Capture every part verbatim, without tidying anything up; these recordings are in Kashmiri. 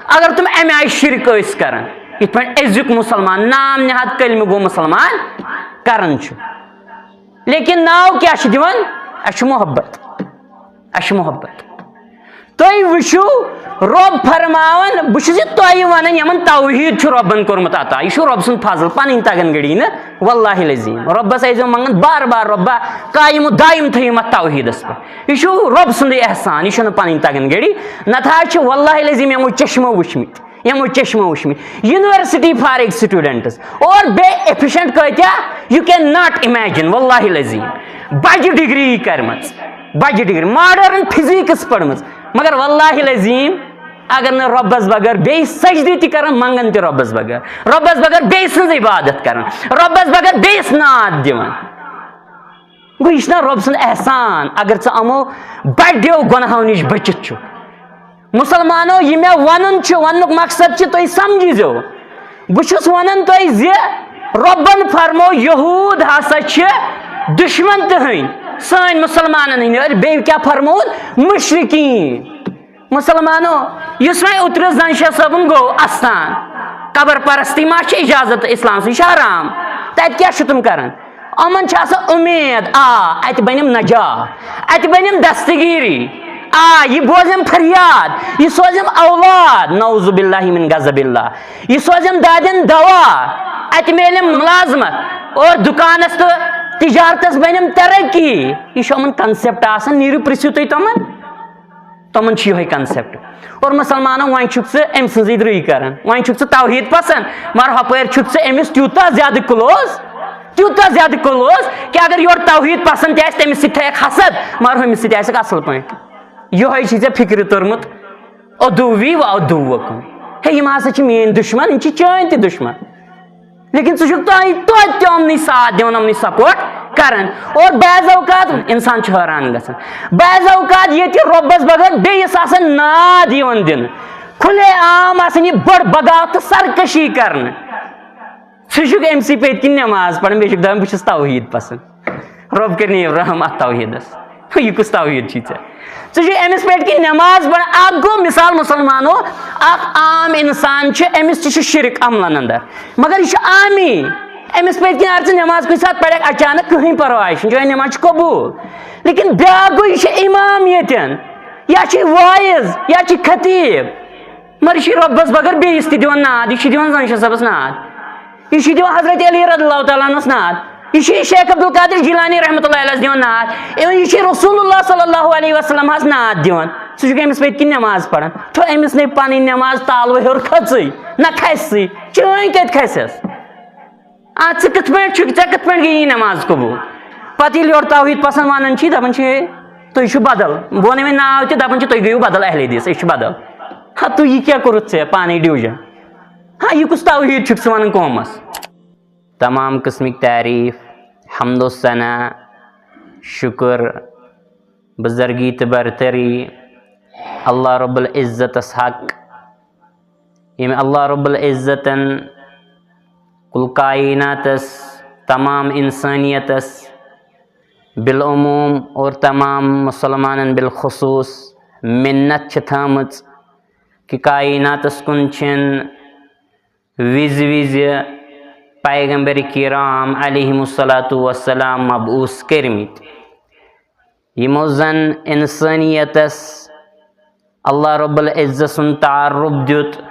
اگر تِم امہِ آیہِ شرک ٲسۍ کران، یِتھ پٲٹھۍ أزیُک مُسلمان نام نہاد کلمہٕ گوٚو مُسلمان کران چھُ، لیکن ناو کیٛاہ چھِ دِوان؟ اَسہِ چھُ محبت، اَسہِ چھُ محبت۔ تُہۍ وٕچھِو، رۄب فرماوان، بہٕ چھُس یہِ تۄہہِ وَنان، یِمن توحیٖد چھُ رۄبن کوٚرمُت عطا، یہِ چھُ رۄب سُنٛد فضل، پَنٕنۍ تَگان گٔڑی نہٕ، واللہ العظیٖم۔ رۄبَس ٲسۍزیو منٛگان بار بار، رۄبا، قایم و دایم تھٲیِو یِم اَتھ توحیٖدَس پٮ۪ٹھ۔ یہِ چھُ رۄب سُنٛدُے احسان، یہِ چھُنہٕ پَنٕنۍ تَگان گٔڑی۔ نَتہٕ حظ چھِ واللہ العظیٖم یِمو چشمو وٕچھمٕتۍ، یِمو چشمو وٕچھمٕتۍ۔ University for students اور بیٚیہِ efficient کۭتیٛاہ، you can not imagine، واللہ العظیٖم۔ بَجہِ ڈگری کٔرمٕژ، بَجہِ ڈگری، modern physics پٔرمٕژ، مگر واللہ العظیٖم اگر نہٕ رۄبَس بغٲر بیٚیہِ سجدٕ تہِ کران، منٛگان تہِ رۄبَس بغٲر، رۄبَس بغٲر بیٚیہِ سٕنٛز عبادت کران، رۄبَس بغٲر بیٚیِس ناد دِوان۔ گوٚو، یہِ چھُنہ رۄب سُنٛد احسان، اگر ژٕ یِمو بَڑیو گۄناہو نِش بٔچِتھ چھُکھ؟ مُسلمانو، یہِ مےٚ وَنُن چھُ، وَننُک مقصد چھُ، تُہۍ سَمجھزیو۔ بہٕ چھُس وَنان تۄہہِ زِ رۄبَن فرمو، یہوٗد ہسا چھِ دُشمن تِہٕنٛدۍ، سٲنۍ مُسلمانَن ہٕنٛدۍ، اور بیٚیہِ کیٛاہ فرمووُن؟ مُشرِکیٖن۔ مُسلمانو، یُس وۄنۍ اوترٕ زن شاہ صٲبُن گوٚو اَستان، قبر پرستی ما چھِ اجازت اسلام سۭتۍ؟ یہِ چھُ حرام۔ تَتہِ کیٛاہ چھِ تِم کران؟ یِمن چھِ آسان اُمید، آ، اَتہِ بنیم نجات، اَتہِ بنیم دستگیری، آ، یہِ بوزیم فریاد، یہِ سوزیم اولاد، نعوذ باللہ من غضب اللہ، یہِ سوزیم دادٮ۪ن دوا، اَتہِ میلیم مُلازمت اور دُکانس تہٕ تجارتس بنیم ترقی۔ یہِ چھُ یِمن concept آسان، نیٖرِو پرژھِو تُہۍ تِمن۔ تِمن چھُ یِہوٚے concept۔ اور مُسلمانو، وۄنۍ چھُکھ ژٕ أمۍ سٕنٛزٕے درٕے کران، وۄنۍ چھُکھ ژٕ توحیٖد پسنٛد، مگر ہُپٲرۍ چھُکھ ژٕ أمِس تیوٗتاہ زیادٕ close، تیوٗتاہ زیادٕ close کہِ اگر یورٕ توحیٖد پسنٛد تہِ آسہِ، تٔمِس سۭتۍ تھایَکھ حسد، مگر ہُمِس سۭتۍ آسٮ۪کھ اَصٕل پٲٹھۍ۔ یِہوٚے چھُے ژےٚ فِکرِ توٚرمُت، عدوی و عدوکم۔ ہے، یِم ہسا چھِ میٲنۍ دُشمن، یِم چھِ چٲنۍ تہِ دُشمن۔ لیکن ژٕ چھُکھ تۄہہِ توتہِ تہِ یِمنٕے ساتھ دِوان، یِمنٕے support کران۔ اور بعض اوقات انسان چھُ حٲران گژھان، بعض اوقات ییٚتہِ رۄبس بغٲر بیٚیِس آسان ناد یِوان دِنہٕ، کھُلے عام آسان یہِ بٔڑ بغاوت تہٕ سرکشی کرنہٕ۔ ژٕ چھُکھ أمۍ سٕے پٔتۍ کِنۍ نٮ۪ماز پران، بیٚیہِ چھُکھ دپان، بہٕ چھُس توحیٖد پسنٛد۔ رۄب کٔرِنۍ رحم اتھ توحیٖدس۔ یہِ کُس توحیٖد چھُے ژےٚ؟ ژٕ چھُکھ أمِس پٮ۪ٹھ کِنۍ نٮ۪ماز پران۔ اکھ گوٚو مثال مُسلمانو، اکھ عام انسان چھُ، أمِس تہِ چھُ شرک عملن اندر، مگر یہِ چھُ عامی۔ أمِس پٔتۍ کِنۍ اگر ژٕ نٮ۪ماز کُنہِ ساتہٕ پرکھ اچانک، کٕہٕنۍ پرواے چھُنہٕ، چٲنۍ نٮ۪ماز چھِ قبوٗل۔ لیکن بیٛاکھ گوٚو، یہِ چھُ امام ییٚتٮ۪ن، یا چھُ واعظ، یا چھُ خطیب، مگر یہِ چھُ رۄبس بغٲر بیٚیِس تہِ دِوان ناد، یہِ چھُ دِوان زن شاہ صٲبس ناد، یہِ چھُ دِوان حضرت علی رضی اللہ تعالیٰ عنہس ناد، یہِ چھُ شیخ عبدالقادر جیلانی رحمۃ اللہ علیہس دِوان ناد، even یہِ چھُ رسول اللہ صلی اللہ علیہ وسلم ہس ناد دِوان۔ ژٕ چھُکھ أمِس پٔتۍ کِنۍ نٮ۪ماز پران، تھو أمِس نے پنٕنۍ نٮ۪ماز تالوٕ ہیوٚر کھٔژٕے، نہ کھسہِ سٕے، چٲنۍ کتہِ کھسٮ۪س؟ آ، ژٕ کِتھ پٲٹھۍ چھُکھ، ژےٚ کِتھ پٲٹھۍ گٔیی نٮ۪ماز قبوٗل؟ پتہٕ ییٚلہِ یورٕ توحیٖد پسنٛد ونان چھی، دپان چھی، "ہے، تُہۍ چھِو بدل"، بہٕ ونَے وۄنۍ ناو تہِ، دپان چھِ، "تُہۍ گٔیِو بدل اہل حدیث، أسۍ چھِ بدل"۔ ہا، تُہۍ یہِ کیٛاہ کوٚرُتھ ژےٚ پانے ڈِوجن؟ ہا، یہِ کُس توحیٖد چھُکھ ژٕ ونان قومس؟ تمام قٕسمٕکۍ تعریٖف، حمد و ثنا، شُکر، بزرگی تہٕ برتری اللہ رب العزتس حق، ییٚمہِ اللہ رب العزتن کُل کائناتس، تمام انسانیتس بالعموم اور تمام مسلمانن بالخصوص منت چھِ تھٲمٕژ کہِ کائناتس کُن چھِن وِزِ وِزِ پیغمبر کرام علیہم الصلوۃ والسلام مبعوث کٔرمٕتۍ، یِمو زن انسانیتس اللہ رب العزت سُنٛد تعارُف دیُت،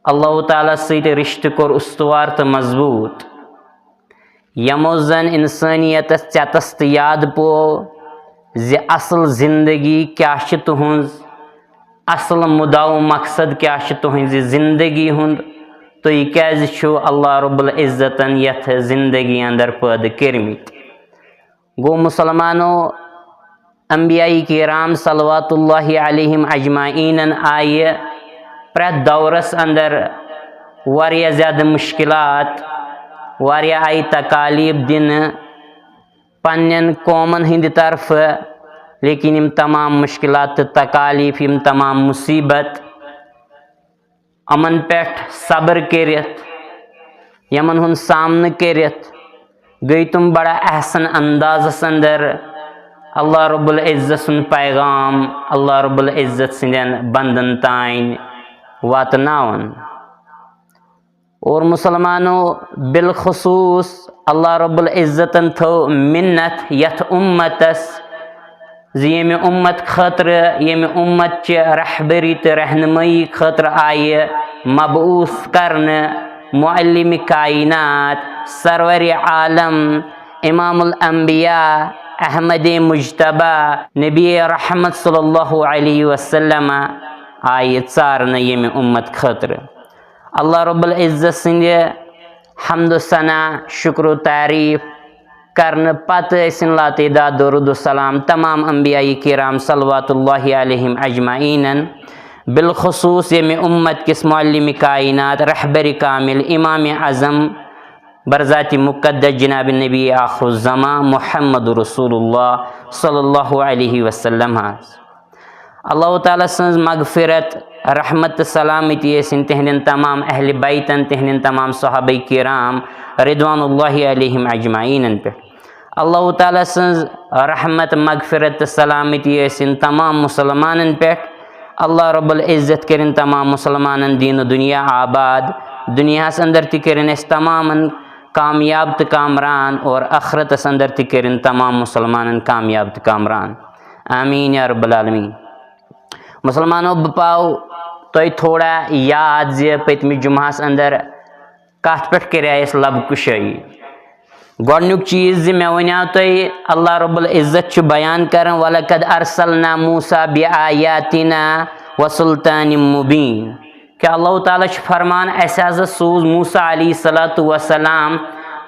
اللہ تعالیٰ سۭتۍ رشتہٕ کوٚر استوار تہٕ مضبوٗط، یِمو زن انسانیتس ژٮ۪تس تہٕ یاد پوو زِ اصل زندگی کیٛاہ چھِ تُہنٛز، اصل مُدعا و مقصد کیٛاہ چھُ تُہنٛزِ زندگی ہُنٛد، تُہۍ کیٛازِ چھِو اللہ رب العزتن یتھ زندگی اندر پٲدٕ کٔرمٕتۍ؟ گوٚو مسلمانو، انبیاء کرام صلوات اللہ علیہم اجمعینن آیہِ پرٛٮ۪تھ دورس اندر واریاہ زیادٕ مشکلات، واریاہ آیہِ تکالیف دِنہٕ پننٮ۪ن قومن ہٕنٛدِ طرفہٕ، لیکن یِم تمام مشکلات تہٕ تکالیف، یِم تمام مصیبت، یِمن پٮ۪ٹھ صبر کٔرِتھ، یِمن ہُنٛد سامنہٕ کٔرِتھ، گٔے تِم بڑٕ احسن اندازس اندر اللہ رب العزت سُنٛد پیغام اللہ رب العزت سٕنٛدٮ۪ن بندن تام واتناوان۔ اور مسلمانو، بالخصوص اللہ رب العزتن تھٲو منت یتھ امتس، زِ ییٚمہِ امت خٲطرٕ، ییٚمہِ امت چہِ رہبری تہٕ رہنمٲیی خٲطرٕ آیہِ مبعوث کرنہٕ معلم کائنات، سرور عالم، امام الانبیاء، احمد مجتبیٰ، نبی رحمت صلی اللہ علیہ وسلم آیہِ ژارنہٕ ییٚمہِ امت خٲطرٕ۔ اللہ رب العزت سٕنٛدِ حمد و ثنا، شکر و تعریف کرنہٕ پتہٕ ٲسِن لاتعداد درود و سلام تمام انبیاء کرام صلوات اللہ علیہم اجمعینن، بالخصوص ییٚمہِ امت کِس معلم کائنات، رہبر کامل، امام اعظم، برذات مقدس جناب نبی آخر الزمان محمد رسول اللہ صلی اللہ علیہ وسلم۔ اللہ تعالیٰ سٕنٛز مغفرت، رحمت تہٕ سلامتی ٲسِن تِہنٛدٮ۪ن تمام اہل بیتن، تِہنٛدٮ۪ن تمام صحابہ کرام رضوان اللہ علیہم اجمعینن پٮ۪ٹھ۔ اللہ تعالیٰ سٕنٛز رحمت، مغفرت تہٕ سلامتی ٲسِن تمام مسلمانن پٮ۪ٹھ۔ اللہ رب العزت کٔرِن تمام مسلمانن دین و دنیا آباد۔ دنیاہس اندر تہِ کٔرِن اَسہِ تمامن کامیاب تہٕ کامران، اور آخرتس اندر تہِ کٔرِن تمام مسلمانن کامیاب تہٕ کامران۔ آمین یا رب العالمین۔ مسلمانو، بہٕ پاو تۄہہِ تھوڑا یاد زِ پٔتمہِ جمعہس اندر کتھ پٮ۪ٹھ کریے اَسہِ لب کشٲیی۔ گۄڈنیُک چیٖز زِ مےٚ ونیو تۄہہِ، اللہ رب العزت چھُ بیان کران، "ولقد ارسلنا موسیٰ بآیاتنا وسلطان مبین"، کہ اللہ تعالیٰ چھُ فرمان، "اسہِ ہسا سوٗز موسیٰ علیہ الصلوۃ والسلام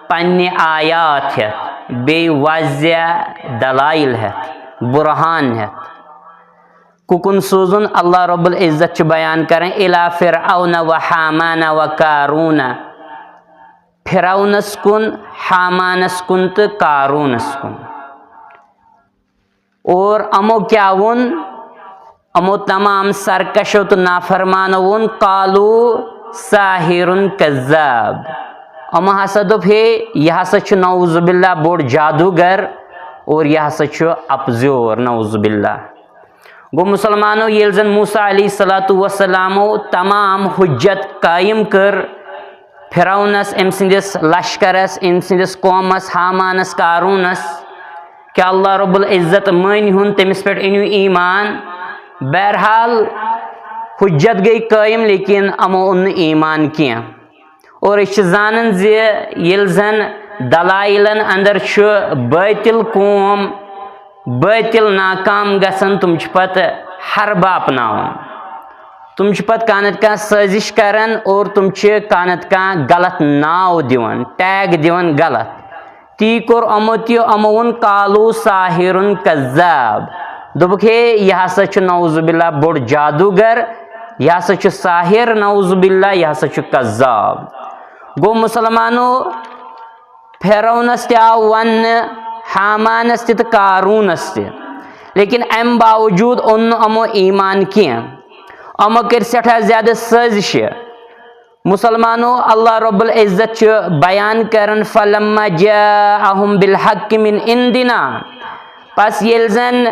پننہِ آیات ہٮ۪تھ، بیٚیہِ واضح دلائل ہٮ۪تھ، برہان ہٮ۪تھ۔" کُکُن سوٗزُن؟ اللہ رب العزت چھُ بیان کران، "الی فرعون و حامان و قارون"، فرعونس کُن، حامانس کُن تہٕ قارونس کُن۔ اور یِمو کیٛاہ ووٚن؟ یِمو تمام سرکشو تہٕ نافرمانو ووٚن، "قالوا ساحر کذاب"۔ یِمو ہسا دوٚپ، "ہے، یہِ ہسا چھُ نعوذ باللہ بوٚڑ جادوگر اور یہِ ہسا چھُ اپزیور، نعوذ باللہ۔" گوٚو مسلمانو، ییٚلہِ زن موسیٰ علیہ الصلوۃ والسلامو تمام حجت قٲیِم کٔر فرعونس، أمۍ سٕنٛدِس لشکرس، أمۍ سٕنٛدِس قومس، حامانس، قارونس، کہ اللہ رب العزت مٲنۍ ہُن، تٔمِس پٮ۪ٹھ أنِو ایمان۔ بہرحال، حجت گٔے قٲیِم، لیکن یِمو اوٚن نہٕ ایمان کینٛہہ۔ اور أسۍ چھِ زانان زِ ییٚلہِ زن دلائلن اندر چھُ باطل قوم، باطل ناکام گژھان، تِم چھِ پتہٕ حربہٕ اپناوان۔ تِم چھِ پتہٕ کانٛہہ نتہٕ کانٛہہ سٲزش کران اور تِم چھِ کانٛہہ نتہٕ کانٛہہ غلط ناو دِوان، ٹیگ دِوان غلط۔ تی کوٚر یِمو تہِ، یِمو ووٚن، "قالوا ساحر کذاب"۔ دوٚپُکھ، "ہے، یہِ ہسا چھُ نعوذ باللہ بوٚڑ جادوگر، یہِ ہسا چھُ ساحر، نعوذ باللہ، یہِ ہسا چھُ کذاب۔" گوٚو مسلمانو، فرعونس تہِ آو وننہٕ، حامانس تہِ تہٕ قارونس تہِ، لیکن امہِ باوجود اوٚن نہٕ یِمو ایمان کینٛہہ۔ یِمو کٔرۍ سٮ۪ٹھاہ زیادٕ سٲزشہِ۔ مسلمانو، اللہ رب العزت چھُ بیان کران، "فلما جاءہم بالحق من عندنا"، پس ییٚلہِ زن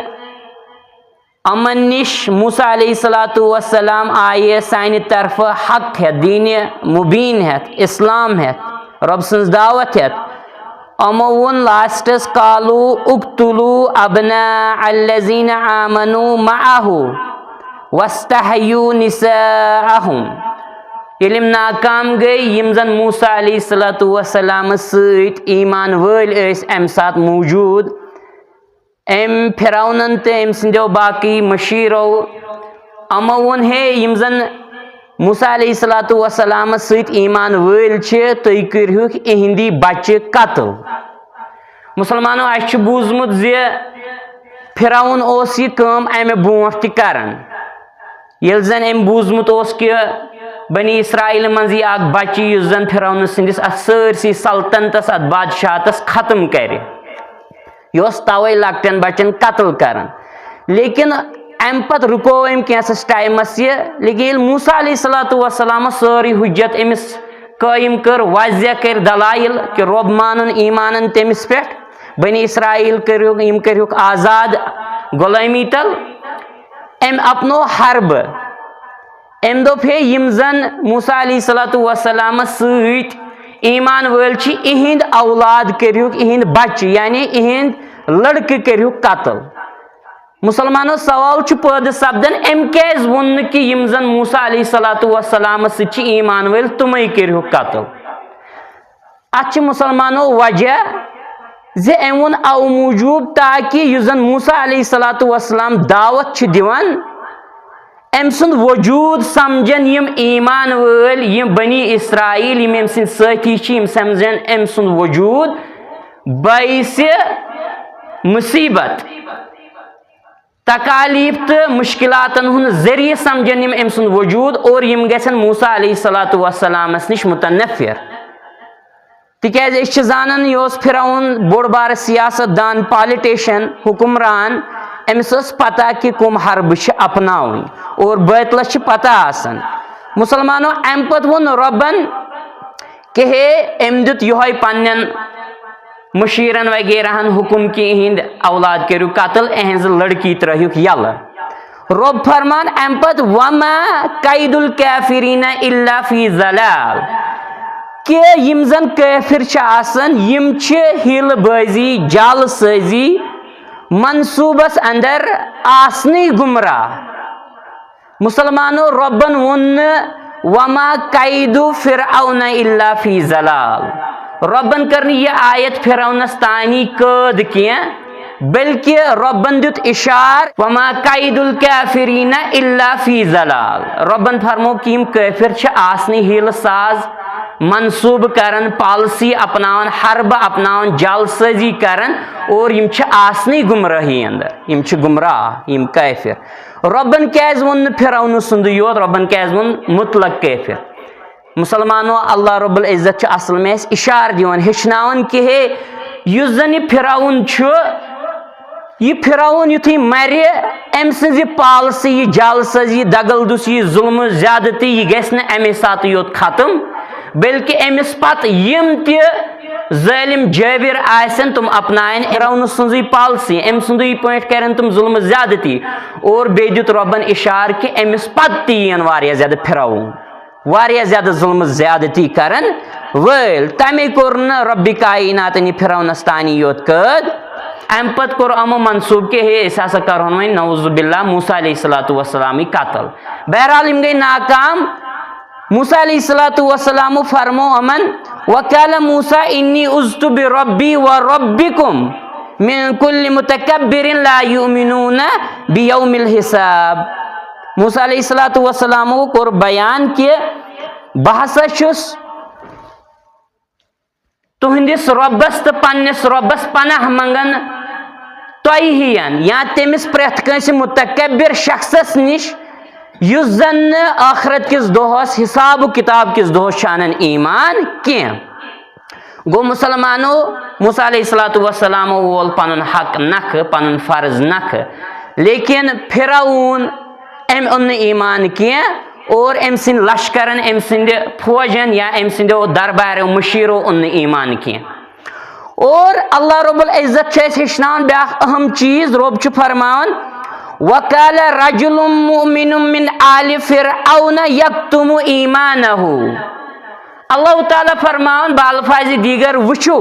یِمن نِش موسیٰ علیہ الصلوۃ والسلام آیہِ سانہِ طرفہٕ حق ہٮ۪تھ، دینِ مبین ہٮ۪تھ، اسلام ہٮ۪تھ، رۄب سٕنٛز دعوت ہٮ۪تھ۔ یِمو ووٚن لاسٹس، "قالوا اقتلوا ابناء الذین آمنوا معه واستحیوا نساءهم"۔ ییٚلہِ یِم ناکام گٔے، یِم زن موسیٰ علیہ الصلوۃ والسلامس سۭتۍ ایمان وٲلۍ ٲسۍ امہِ ساتہٕ موجود، أمۍ فرعونن تہٕ أمۍ سٕنٛدیو باقٕے مشیٖرو، یِمو ووٚن، "ہے، یِم زن موسیٰ علیہ الصلوۃ والسلامس سۭتۍ ایمان وٲلۍ چھِ، تُہۍ کٔرۍہُکھ اِہِنٛدی بچہِ قتل۔" مسلمانو، اَسہِ چھُ بوٗزمُت زِ فرعون اوس یہِ کٲم اَمہِ برونٛٹھ تہِ کران۔ ییٚلہِ زن أمۍ بوٗزمُت اوس کہِ بنی اسرائیل منٛز یی اکھ بچہِ، یُس زن فرعون سٕنٛدِس اتھ سٲرسٕے سلطنتس، اتھ بادشاہتس ختم کرِ۔ یہِ اوس توے لۄکٹٮ۪ن بچن قتل کران۔ لیکن امہِ پتہٕ رُکو أمۍ کینٛژس ٹایمس یہِ۔ لیکن ییٚلہِ موسیٰ علیہ الصلوۃ والسلامس سٲرٕے حجت أمِس قٲیِم کٔر، واضح کٔرۍ دلائل کہِ رۄب مانُن، ایمانن تٔمِس پٮ۪ٹھ، بنی اسرائیل کٔرِو، یِم کٔرِہُکھ آزاد غلٲمی تل، أمۍ اپنو حربہٕ۔ أمۍ دوٚپ، ہے، یِم زن موسیٰ علیہ الصلوۃ والسلامس سۭتۍ ایمان وٲلۍ چھِ، اِہِنٛد اولاد کٔرۍہُکھ، اِہِنٛد بچہِ، یعنی اِہِنٛد لڑکہٕ کٔرۍہُکھ قتل۔ مُسلمانو، سوال چھُ پٲدٕ سپدان، أمۍ کیازِ ووٚن نہٕ کہِ یِم زن موسیٰ علیہ الصلوۃ والسلامس سۭتۍ چھِ ایمان وٲلۍ، تِمے کٔرۍہُکھ قتل؟ اتھ چھِ، مُسلمانو، وجہ زِ أمۍ ووٚن او موٗجوٗب، تاکہِ یُس زن موسیٰ علیہ الصلوۃ والسلام دعوت چھِ دِوان، أمۍ سُنٛد وجوٗد سمجھن یِم ایمان وٲلۍ، یِم بنی اسرائیل، یِم أمۍ سٕنٛدۍ سٲتھی چھِ، یِم سمجھن أمۍ سُنٛد وجوٗد باعث مصیبت، تکالیف تہٕ مشکلاتن ہُنٛد ذٔریعہٕ سمجھن یِم أمۍ سُنٛد وجوٗد، اور یِم گژھن موسیٰ علیہ الصلوۃ والسلامس نِش متنفر۔ تِکیازِ أسۍ چھِ زانان، یہِ اوس فرعون، بوٚڑ بارٕ سیاست دان، politician، حکمران۔ أمِس ٲس پتہ کہِ کُم حربہٕ چھِ اپناوٕنۍ، اور بٲطلس چھِ پتہ آسان۔ مُسلمانو، امہِ پتہٕ ووٚن رۄبن کہِ ہے، أمۍ دیُت یِہوے پننٮ۪ن مشیرن وغیرہن حکم کہِ یِہِنٛدۍ اولاد کٔرِو قتل، اِہِنٛزٕ لڑکی ترٲیہُکھ یلہٕ۔ رۄب فرمان امہِ پتہٕ، وما کید الکافرین الا فی ضلال، کہِ یِم زن کٲفر چھِ آسان، یِم چھِ حیلہٕ بٲزی، جعل سٲزی، منصوٗبس اندر آسنٕے گمراہ۔ مُسلمانو، رۄبن ووٚن نہٕ، وما کید فرعون الا فی ضلال۔ رۄبن کٔر نہٕ یہِ آیت فرعونس تانی قٲد کینٛہہ، بلکہِ رۄبن دیُت اشار، وما کید الکافرین الا فی ضلال۔ رۄبن فرمو کہِ یِم کٲفر چھِ آسنٕے حیلہٕ ساز، منصوٗبہٕ کران، policy اپناوان، حربہٕ اپناوان، جعل سٲزی کران، اور یِم چھِ آسنٕے گمراہی اندر، یِم چھِ گمراہ، یِم کٲفر۔ رۄبن کیازِ ووٚن نہٕ فرعون سُنٛدُے یوت، رۄبن کیازِ ووٚن مطلق کٲفر؟ مُسلمانو، اللہ رب العزت چھُ اصل میں اَسہِ اشارٕ دِوان، ہیٚچھناوان کہِ ہے، یُس زن یہِ فرعون چھُ، یہِ فرعون یُتھُے مرِ، أمۍ سٕنٛز یہِ policy، یہِ جعل سٲزی، یہِ دغل دُسی، یہِ ظلم و زیادتی، یہِ گژھِ نہٕ امے ساتہٕ یوت ختم، بلکہِ أمِس پتہٕ یِم تہِ ظٲلم جٲبر آسن، تِم اپناون فرعون سٕنٛزٕے policy، أمۍ سٕنٛدٕے پٲٹھۍ کرن تِم ظلم و زیادتی۔ اور بیٚیہِ دیُت رۄبن اشارٕ کہِ أمِس پتہٕ تہِ یِن واریاہ زیادٕ فرعون، واریاہ زیادٕ ظلم زیادتی کرن وٲلۍ۔ تمے کوٚر نہٕ رۄبِ کائناتن یہِ فرعونس تانی یوت قٲد، امہِ پتہٕ کوٚر یِمو منصوٗب کہِ ہے، أسۍ ہسا کرہون وۄنۍ نعوذ باللہ موسیٰ علیہ الصلوۃ والسلامٕے قتل۔ بہرحال، یِم گٔے ناکام۔ موسیٰ علیہ الصلوۃ والسلام فرمو یِمن، وقال موسیٰ انی عذت بربی و ربکم من کل متکبر لا یؤمنون بیوم الحساب۔ موسیٰ علیہ الصلوۃ والسلامو کوٚر بیان کہِ بہٕ ہسا چھُس تُہنٛدِس رۄبس تہٕ پننِس رۄبس پناہ منگان تۄہہِ ہِین یا تٔمِس پرٛٮ۪تھ کٲنٛسہِ متکبر شخصس نِش، یُس زن نہٕ ٲخرت کِس دۄہس، حساب و کتاب کِس دۄہس چھُ انان ایمان کینٛہہ۔ گوٚو مُسلمانو، موسیٰ علیہ الصلوۃ والسلامو وول پنُن حق نکھٕ، پنُن فرض نکھٕ، لیکن فرعون، أمۍ اوٚن نہٕ ایمان کینٛہہ اور أمۍ سٕنٛدۍ لشکرن، أمۍ سٕنٛدِ فوجن یا أمۍ سٕنٛدیو درباریو مشیرو اوٚن نہٕ ایمان کینٛہہ۔ اور اللہ رب العزت چھُ اَسہِ ہیٚچھناوان بیٛاکھ اہم چیٖز، رۄب چھُ فرماوان، وقال رجل مؤمن من آل فرعون یکتم ایمانہ۔ اللہ تعالیٰ فرماوان بالفاظِ دیگر، وٕچھِو،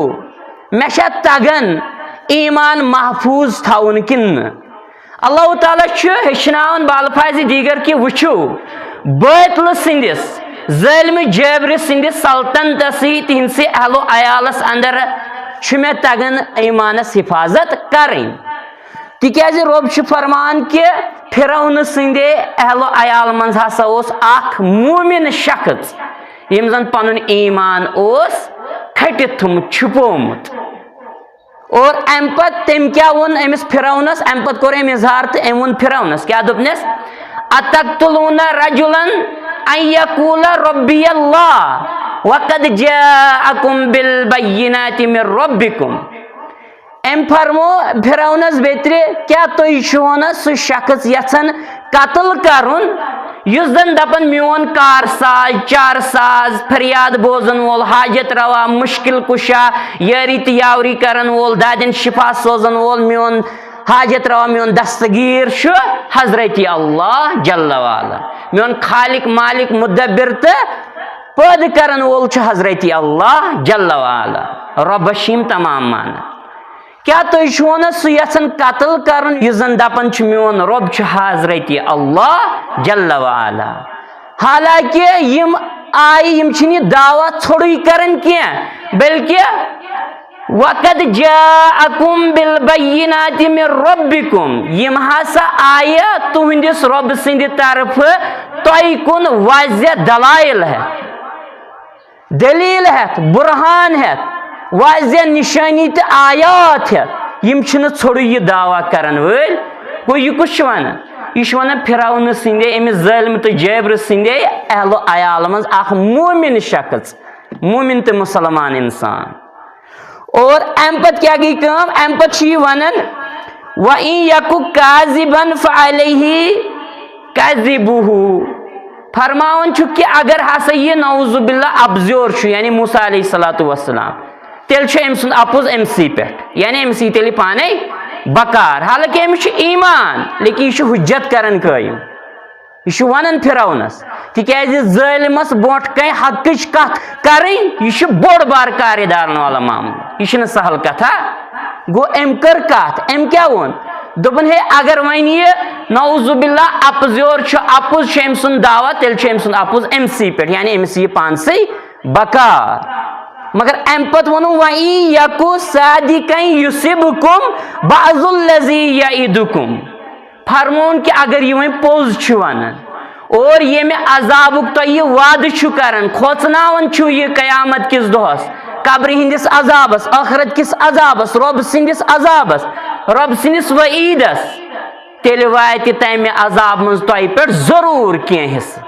مےٚ چھا تگان ایمان محفوظ تھاوُن کِنہٕ نہٕ؟ اللہ تعالیٰ چھُ ہیٚچھناوان بالفاظِ دیگر کہِ وٕچھِو، بٲطلہٕ سٕنٛدِس، ظٲلمہِ جٲبرِ سٕنٛدِس سلطنتسٕے، تِہنٛدسٕے اہل و عیالس اندر چھُ مےٚ تگان ایمانس حفاظت کرٕنۍ۔ تِکیازِ رۄب چھُ فرمان کہِ فرعون سٕنٛدے اہل و عیال منٛز ہسا اوس اکھ مومن شخص، ییٚمۍ زن پنُن ایمان اوس کھٹِتھ تھوٚمُت، چھُپومُت۔ اور امہِ پتہٕ تٔمۍ کیٛاہ ووٚن أمِس فرعونس؟ امہِ پتہٕ کوٚر أمۍ اظہار تہٕ أمۍ ووٚن فرعونس، کیٛاہ دوٚپنس؟ اتقتلون رجلا ان یقول ربی اللہ وقد جاءکم بالبینات من ربکم۔ أمۍ فرمو فرعونس بیترِ، کیٛاہ تُہۍ چھِو نا سُہ شخص یژھان قتل کرُن، یُس زن دپان، میون کار ساز، چار ساز، فریاد بوزن وول، حاجت روا، مشکل کشا، یٲری تہٕ یاوری کرن وول، دادٮ۪ن شفا سوزن وول، میون حاجت روا، میون دستگیر چھُ حضرت اللہ جل وعلا۔ میون خالق، مالک، مدبر تہٕ پٲدٕ کرن وول چھُ حضرت اللہ جل وعلا۔ رۄبس چھِ یِم تمام معنی۔ کیٛاہ تُہۍ چھِو نہٕ سُہ یژھان قتل کرُن یُس زن دپان چھُ میون رۄب چھُ حضرت اللہ جل وعلا؟ حالانکہ یِم آیہِ، یِم چھِنہٕ یہِ دعویٰ ژھوٚرُے کران کینٛہہ، بلکہ وَقَدْ جَاءَكُمْ بِالْبَيِّنَاتِ مِنْ رَبِّكُمْ، یِم ہسا آیہِ تُہنٛدِس رۄب سٕنٛدِ طرفہٕ تۄہہِ کُن واضح دلائل ہٮ۪تھ، دلیل ہٮ۪تھ، برہان ہٮ۪تھ، واضح نشٲنی تہٕ آیات ہٮ۪تھ۔ یِم چھِنہٕ ژھوٚرُے یہِ دعویٰ کرن وٲلۍ۔ گوٚو، یہِ کُس چھُ ونان؟ یہِ چھُ ونان فرعون سٕنٛدے، أمِس ظٲلمہٕ تہٕ جٲبرٕ سٕنٛدے اہل و عیال منٛز اکھ مومن شخص، مومن تہٕ مسلمان انسان۔ اور امہِ پتہٕ کیٛاہ گٔے کٲم؟ امہِ پتہٕ چھُ یہِ ونان، "وَإِن يَكُ كَاذِبًا فَعَلَيْهِ كَذِبُهُ۔" فرماوان چھُ کہ اگر ہسا یہِ نعوذ باللہ اپزیور چھُ، یعنی موسیٰ علیہ الصلوۃ والسلام، تیٚلہِ چھُ أمۍ سُنٛد اپُز أمۍ سٕے پٮ۪ٹھ، یعنی أمۍ سٕے تیٚلہِ پانے بکار۔ حالانکہ أمِس چھُ ایمان، لیکن یہِ چھُ حجت کران قٲیِم۔ یہِ چھُ ونان فرعونس، تِکیازِ ظٲلمس برونٛٹھ کنہِ حقٕچ کتھ کرٕنۍ، یہِ چھُ بوٚڑ بار کارِ دارن والا معاملہٕ، یہِ چھُنہٕ سہل کتھا۔ گوٚو، أمۍ کٔر کتھ، أمۍ کیٛاہ ووٚن؟ دوٚپُن، ہے، اگر وۄنۍ یہِ نعوذ باللہ اپزیور چھُ، اپُز چھُ أمۍ سُنٛد دعویٰ، تیٚلہِ چھُ أمۍ سُنٛد اپُز أمۍ سٕے پٮ۪ٹھ، یعنی أمِس یہِ پانسٕے بکار۔ مگر امہِ پتہٕ ووٚنُن، "وَإِن يَكُ صَادِقًا يُصِبْكُمْ بَعْضُ الَّذِي يَعِدُكُمْ۔" فرمون کہ اگر یہِ وۄنۍ پوٚز چھُ ونان اور ییٚمہِ عذابُک تۄہہِ یہِ وعدٕ چھُ کران، کھوژناوان چھُ یہِ قیامت کِس دۄہس، قبرِ ہٕنٛدِس عذابس، ٲخرت کِس عذابس، رۄب سٕنٛدِس عذابس، رۄب سٕنٛدِس وعیٖدس، تیٚلہِ واتہِ تمہِ عذاب منٛز تۄہہِ پٮ۪ٹھ ضروٗر کینٛہہ حصہٕ۔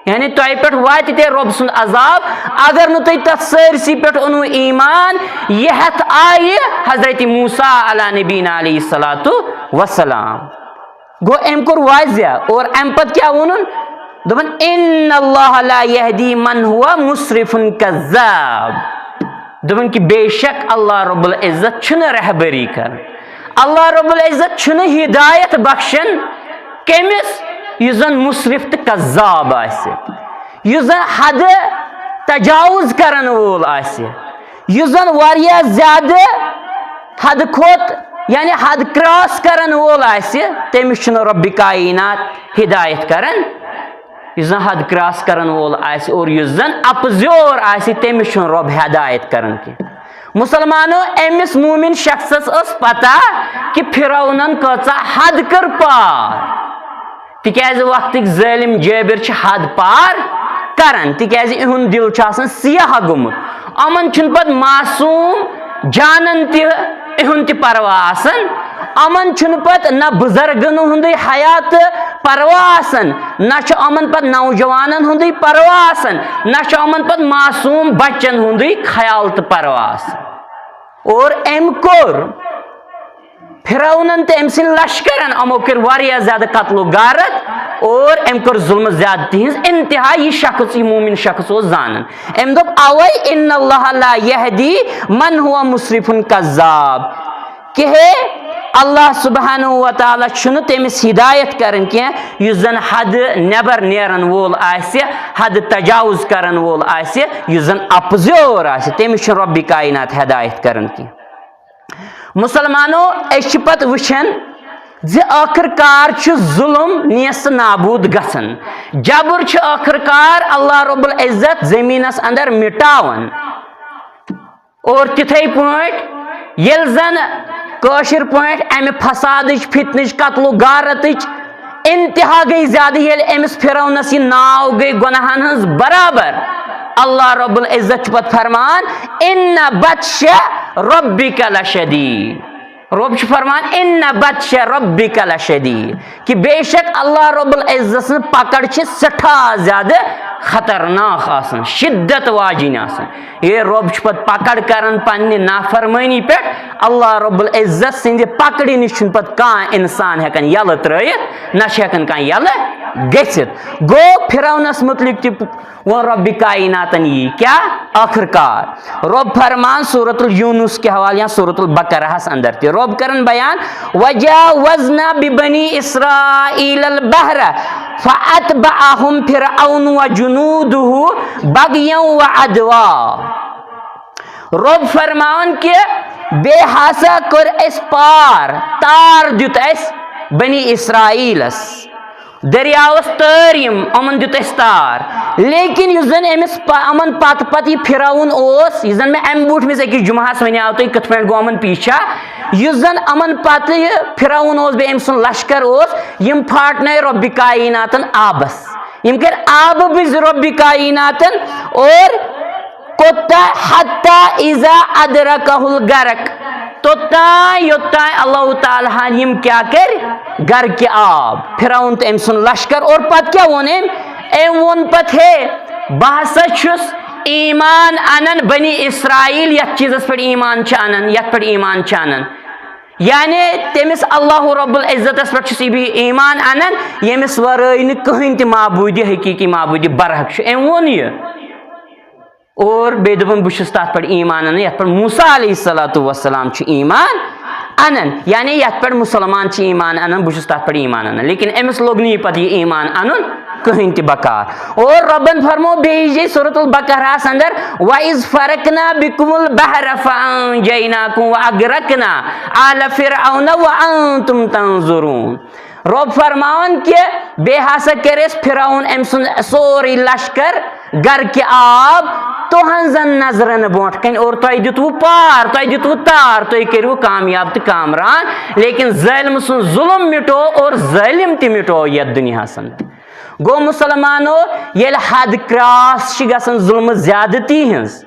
یعنی تۄہہِ پٮ۪ٹھ واتہِ تیٚلہِ رۄب سُنٛد عذاب، اگر نہٕ تُہۍ تتھ سٲرسٕے پٮ۪ٹھ اوٚنوٕ ایمان، یہِ ہٮ۪تھ آیہِ حضرت موسیٰ علیٰ نبینا علیہ الصلوۃ والسلام۔ گوٚو، أمۍ کوٚر واضح، اور اَمہِ پتہٕ کیٛاہ ووٚنُن؟ دوٚپُن، "إِنَّ اللَّهَ لَا يَهْدِي مَنْ هُوَ مُسْرِفٌ كَذَّابٌ۔" دوٚپُن کہ بے شک اللہ رب العزت چھُنہٕ رہبری کران، اللہ رب العزت چھُنہٕ ہدایت بخشان کٔمِس؟ یُس زن مُسرِف تہٕ کذاب آسہِ، یُس زن حدٕ تجاوز کرن وول آسہِ، یُس زن واریاہ زیادٕ حدٕ کھۄت، یعنی حد کراس کرن وول آسہِ، تٔمِس چھُنہٕ رۄبِ کائنات ہدایت کران۔ یُس زن حد کراس کرن وول آسہِ اور یُس زن اپزیور آسہِ، تٔمِس چھُنہٕ رۄب ہدایت کران کینٛہہ۔ مسلمانو، أمِس مومن شخصس ٲس پتہ کہ فرعونن کۭژاہ حد کٔر پار۔ تِکیازِ وقتٕکۍ ظٲلم جٲبر چھِ حد پار کران، تِکیازِ یِہُنٛد دِل چھُ آسان سیاہ گوٚمُت۔ یِمن چھُنہٕ پتہٕ معصوم جانن تہِ یِہُنٛد تہِ پرواہ آسان۔ یِمن چھُنہٕ پتہٕ نہ بُزرگن ہُنٛدُے حیات پرواہ آسان، نہ چھُ یِمن پتہٕ نوجوانن ہُنٛدُے پرواہ آسان، نہ چھُ یِمن پتہٕ معصوم بچن ہُنٛدُے خیال تہٕ پرواہ آسان۔ اور أمۍ کوٚر فرعونن تہٕ أمۍ سٕنٛدۍ لشکرن، یِمو کٔرۍ واریاہ زیادٕ قتل و غارت اور أمۍ کٔر ظلم زیادتی ہٕنٛز انتہا۔ یہِ شخص، یہِ مومن شخص اوس زانان۔ أمۍ دوٚپ اوے، "إِنَّ اللَّهَ لَا يَهْدِي مَنْ هُوَ مُسْرِفٌ كَذَّابٌ"، کہ ہے، اللہ سبحانہ و تعالیٰ چھُنہٕ تٔمِس ہدایت کران کینٛہہ یُس زن حد نٮ۪بر نیرن وول آسہِ، حد تجاوز کرن وول آسہِ، یُس زن اپزیور آسہِ، تٔمِس چھُنہٕ رۄبِ کائنات ہدایت کران کینٛہہ۔ مسلمانو، أسۍ چھِ پتہٕ وٕچھان زِ ٲخٕر کار چھُ ظلم نیست نابود گژھان۔ جبر چھُ ٲخٕر کار اللہ رب العزت زمینس اندر مٹاوان۔ اور تِتھے پٲٹھۍ ییٚلہِ زن کٲشِر پٲٹھۍ امہِ فسادٕچ، فتنٕچ، قتل و غارتٕچ انتہا گٔے زیادٕ، ییٚلہِ أمِس فرعونس یہِ ناو گٔے گۄناہن ہٕنٛز برابر، اللہ رب العزت چھُ پتہٕ فرمان، "إِنَّ بَطْشَ رَبِّكَ لَشَدِيدٌ۔" رۄب چھُ فرمان، "إِنَّ بَطْشَ رَبِّكَ لَشَدِيدٌ"، کہ بے شک اللہ رب العزت سٕنٛز پکڑ چھِ سٮ۪ٹھاہ زیادٕ خطرناک آسان، شدت واجِنۍ آسان۔ ییٚلہِ رۄب چھُ پتہٕ پکڑ کران پننہِ نافرمٲنی پٮ۪ٹھ، اللہ رب العزت سٕنٛدِ پکڑِ نِش چھُنہٕ پتہٕ کانٛہہ انسان ہٮ۪کان یلہٕ ترٲیِتھ، نہ چھُ ہٮ۪کان کانٛہہ یلہٕ گٔژھِتھ۔ گوٚو، فرعونس متعلق تہِ ووٚن رۄبِ کائناتن یی کیٛاہ؟ آخر کار رۄب فرمان سورۃ الیونس کہِ حوالہٕ یا سورۃ البقرہس اندر تہِ۔ رۄب کرن بیان، "وجاوزنا ببنی اسرائیل البحر فاتبعهم فرعون وجنودہ بغیا وعدوا۔" رۄب فرماوان کہِ بیٚیہِ ہسا کوٚر اَسہِ پار، تار دیُت اَسہِ بنی اسرائیلس۔ دٔریاوس تٲر یِم، یِمن دیُت اَسہِ تار۔ لیکن یُس زن أمِس پ-، یِمن پتہٕ پتہٕ یہِ فرعون اوس، یُس زن مےٚ امہِ برونٛٹھ مِس أکِس جمعہس ونیاو تۄہہِ کِتھ پٲٹھۍ گوٚو یِمن پیچھا، یُس زن یِمن پتہٕ یہِ فرعون اوس، بیٚیہِ أمۍ سُنٛد لشکر اوس، یِم پھاٹنٲے رۄبِ کائناتن آبس۔ یِم کٔرۍ آبہٕ بٕزِ رۄبِ کائناتن اور کوٚت تام؟ حتی اذا ادرکہ الغرق، توٚتام یوٚتام اللہ تعالیٰ ہن یِم کیٛاہ کٔرۍ؟ غرقِ آب۔ فرعون تہٕ أمۍ سُنٛد لشکر۔ اور پتہٕ کیٛاہ ووٚن أمۍ؟ أمۍ ووٚن پتہٕ، "ہے، بہٕ ہسا چھُس ایمان انان بنی اسرائیل، یتھ چیٖزس پٮ۪ٹھ ایمان چھِ انان، یتھ پٮ۪ٹھ ایمان چھِ انان۔" یعنی تٔمِس اللہ رب العزتس پٮ۪ٹھ چھُس یہِ بہٕ ایمان انان، ییٚمِس ورٲے نہٕ کٕہٕنۍ تہِ معبوٗدِ حقیٖقی معبوٗدِ برحق چھُ۔ أمۍ ووٚن یہِ۔ اور بیٚیہِ دوٚپُن، "بہٕ چھُس تَتھ پٮ۪ٹھ ایمان اَنان، یَتھ پٮ۪ٹھ موسیٰ علیہ الصلوۃ والسلام چھُ ایمان اَنان۔" یعنی یَتھ پٮ۪ٹھ مُسلمان چھِ ایمان اَنان، بہٕ چھُس تَتھ پٮ۪ٹھ ایمان اَنان۔ لیکن أمِس لوٚگ نہٕ یہِ پَتہٕ یہِ ایمان اَنُن کٕہٕنۍ تہِ بکار۔ اور رۄبَن فرمو بیٚیہِ جے سورۃ البقرہَس اندر، "وَإِذْ فَرَقْنَا بِكُمُ الْبَحْرَ فَأَنْجَيْنَاكُمْ وَأَغْرَقْنَا آلَ فِرْعَوْنَ وَأَنْتُمْ تَنْظُرُونَ۔" رۄب فرماوان کہِ بیٚیہِ ہسا کٔرۍ أسۍ فرعون أمۍ سُنٛد سورُے لشکر غرقِ آب تُہنٛزن نظرن برونٛٹھ کنہِ، اور تۄہہِ دیُتوُ پار، تۄہہِ دیُتوُ تار، تُہۍ کٔرِو کامیاب تہٕ کامران، لیکن ظٲلمہٕ سُنٛد ظُلم مِٹو اور ظٲلم تہِ مِٹو یتھ دُنیاہس اندر۔ گوٚو مُسلمانو، ییٚلہِ حد کراس چھِ گژھان ظُلمہٕ زیادتی ہٕنٛز،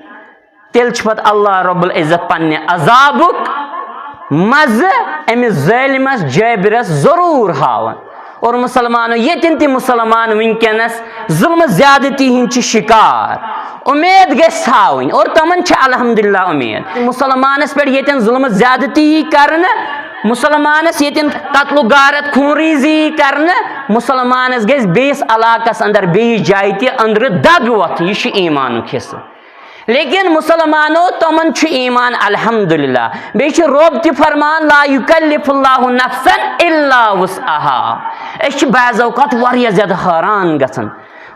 تیٚلہِ چھُ پتہٕ اللہ رب العزت پننہِ عذابُک مزٕ أمِس ظٲلمس جٲبرس ضروٗر ہاوان۔ اور مُسلمانو، ییٚتٮ۪ن تہِ مُسلمان وٕنکیٚنس ظُلمہٕ زیادتی ہٕنٛدۍ چھِ شِکار، اُمید گژھِ تھاوٕنۍ، اور تِمن چھِ الحمدللہ اُمید۔ مُسلمانس پٮ۪ٹھ ییٚتٮ۪ن ظُلمہٕ زیادتی یی کرنہٕ، مُسلمانس ییٚتٮ۪ن قتل و غارت، خوٗن ریزی یی کرنہٕ، مُسلمانس گژھِ بیٚیِس علاقس اندر، بیٚیِس جایہِ تہِ أنٛدرٕ دگ وۄتھٕنۍ۔ یہِ چھُ ایمانُک حصہٕ۔ لیکن مُسلمانو، تِمن چھُ ایمان الحمدللہ۔ بیٚیہِ چھُ رۄب تہِ فرمان، "لا یکلف اللہ نفسا الا وسعها۔" أسۍ چھِ بعض اوقات واریاہ زیادٕ حٲران گژھان،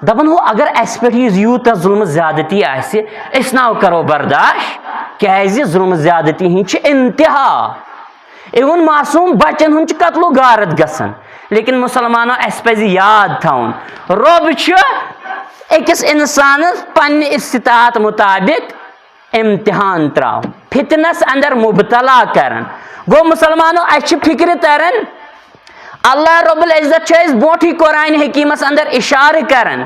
دپان، "ہو، اگر اسہِ پٮ۪ٹھ یہِ یوٗتاہ ظُلمہٕ زیادتی آسہِ، أسۍ ناو کرو برداشت؟ کیازِ؟ ظُلمہٕ زیادتی ہٕنٛدۍ چھِ انتہا۔" اِوٕن معصوٗم بچن ہُنٛد چھُ قتل و غارت گژھان۔ لیکن مُسلمانو، اسہِ پزِ یاد تھاوُن، رۄب چھُ أکِس انسانس پننہِ استطاعت مطابق امتحان تراوان، فتنس اندر مبتلا کران۔ گوٚو مُسلمانو، اسہِ چھِ فکرِ تران، اللہ رب العزت چھُ اسہِ برونٹھٕے قرآن حکیمس اندر اشارٕ کران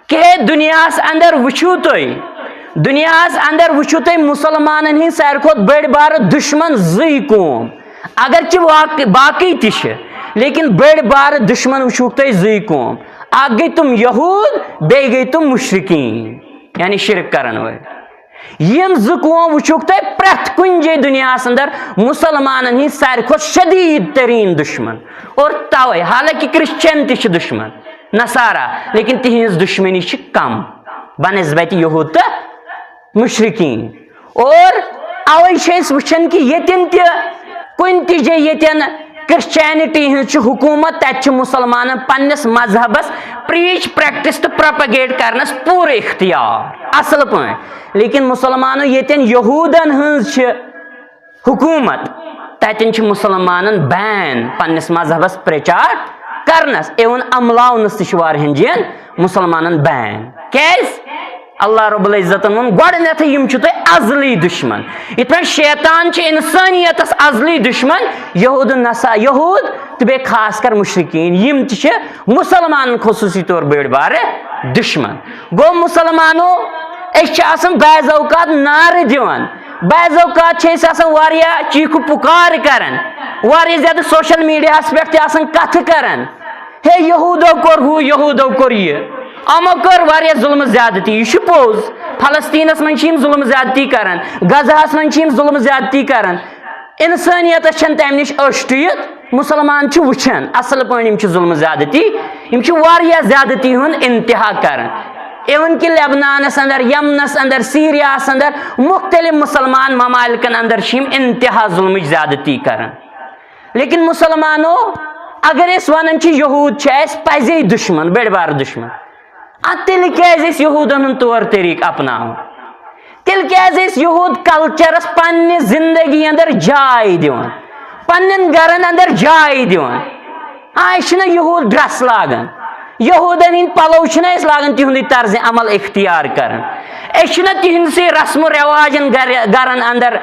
کہ ہے، دُنیاہس اندر وٕچھِو تُہۍ، دُنیاہس اندر وٕچھِو تُہۍ، مُسلمانن ہٕنٛدۍ ساروی کھۄتہٕ بٔڑۍ بارٕ دُشمن زٕے قوم۔ اگرچہِ واقع-، باقٕے تہِ چھِ، لیکن بٔڑۍ بارٕ دُشمن وٕچھِوکھ تُہۍ زٕے قوم۔ اکھ گٔے تِم یہوٗد، بیٚیہِ گٔے تِم مُشرِکیٖن، یعنی شرک کرن وٲلۍ۔ یِم زٕ قوم وٕچھِوکھ تُہۍ پرٛٮ۪تھ کُنہِ جایہِ دُنیاہَس اندر مُسلمانَن ہٕنٛدۍ ساروی کھۄتہٕ شدیٖد تریٖن دُشمن۔ اور تَوَے، حالانکہِ کرسچن تہِ چھِ دُشمن، نصارا، لیکن تِہِنٛز دُشمنی چھِ کم بنسبت یہوٗد تہٕ مُشرِکیٖن۔ اور اَوَے چھِ أسۍ وٕچھان کہِ ییٚتٮ۪ن تہِ کُنہِ تہِ جایہِ ییٚتٮ۪ن کرسچینٹی ہٕنٛز چھِ حکوٗمت، تَتہِ چھِ مُسلمانَن پننِس مذہبس پریچ، پریکٹس تہٕ پروپیگیٹ کرنس پوٗرٕ اختیار، اصل پٲٹھۍ۔ لیکن مُسلمانو ییٚتٮ۪ن یہوٗدن ہٕنٛز چھِ حکوٗمت، تَتٮ۪ن چھِ مُسلمانن بین پننِس مذہبس پرچار کرنس، اِوٕن عملاونس تہِ چھِ واریاہن جاین مُسلمانن بین۔ کیازِ؟ اللہ رب العزتن ووٚن گۄڈٕنیتھٕے، یِم چھِ تۄہہِ ازلی دُشمن۔ یِتھ پٲٹھۍ شیطان چھِ انسٲنیتس ازلی دُشمن، یہوٗد نصا-، یہوٗد تہٕ بیٚیہِ خاص کر مُشرِکیٖن، یِم تہِ چھِ مُسلمانن خصوٗصی طور بٔڑۍ بارٕ دُشمن۔ گوٚو مُسلمانو، أسۍ چھِ آسان بعض اوقات نعرٕ دِوان، بعض اوقات چھِ أسۍ آسان واریاہ چیٖخہٕ پُکارٕ کران، واریاہ زیادٕ سوشل میڈیاہس پٮ۪ٹھ تہِ آسان کتھٕ کران۔ ہے، یہوٗدو کوٚر ہُہ، یہوٗدو کوٚر یہِ۔ یِمو کٔر واریاہ ظُلمہٕ زیادتی، یہِ چھُ پوٚز۔ فلسطیٖنَس منٛز چھِ یِم ظُلمہٕ زیادتی کران، غزہَس منٛز چھِ یِم ظُلمہٕ زیادتی کران۔ اِنسٲنیتَس چھَنہٕ تَمہِ نِش أچھ ٹُوِتھ۔ مُسلمان چھِ وٕچھان اَصٕل پٲٹھۍ، یِم چھِ ظُلمہٕ زیادتی، یِم چھِ واریاہ زیادتی ہُنٛد اِنتِہا کران۔ ایون کہ لبنانس اندر، یمنس اندر، سیریاہس اندر، مختلف مسلمان ممالکن اندر چھِ یِم انتہا ظلمٕچ زیادتی کران۔ لیکن مسلمانو، اگر أسۍ ونان چھِ یہود چھِ اَسہِ پزے دشمن، بٔڑۍ بار دشمن، ادٕ تیٚلہِ کیازِ أسۍ یہودن ہُنٛد طور طریقہٕ اپناوان؟ تیٚلہِ کیازِ أسۍ یہود کلچرس پننہِ زندگی اندر جاے دِوان، پننٮ۪ن گرن اندر جاے دِوان؟ آ، أسۍ چھِنہ یہود ڈریس لاگان، یہودن ہٕنٛدۍ پلو چھِنہ أسۍ لاگان، تِہُنٛدُے طرزِ عمل اختیار کران۔ أسۍ چھِنہ تِہنٛدسٕے رسم و رواجن گر-، گرن اندر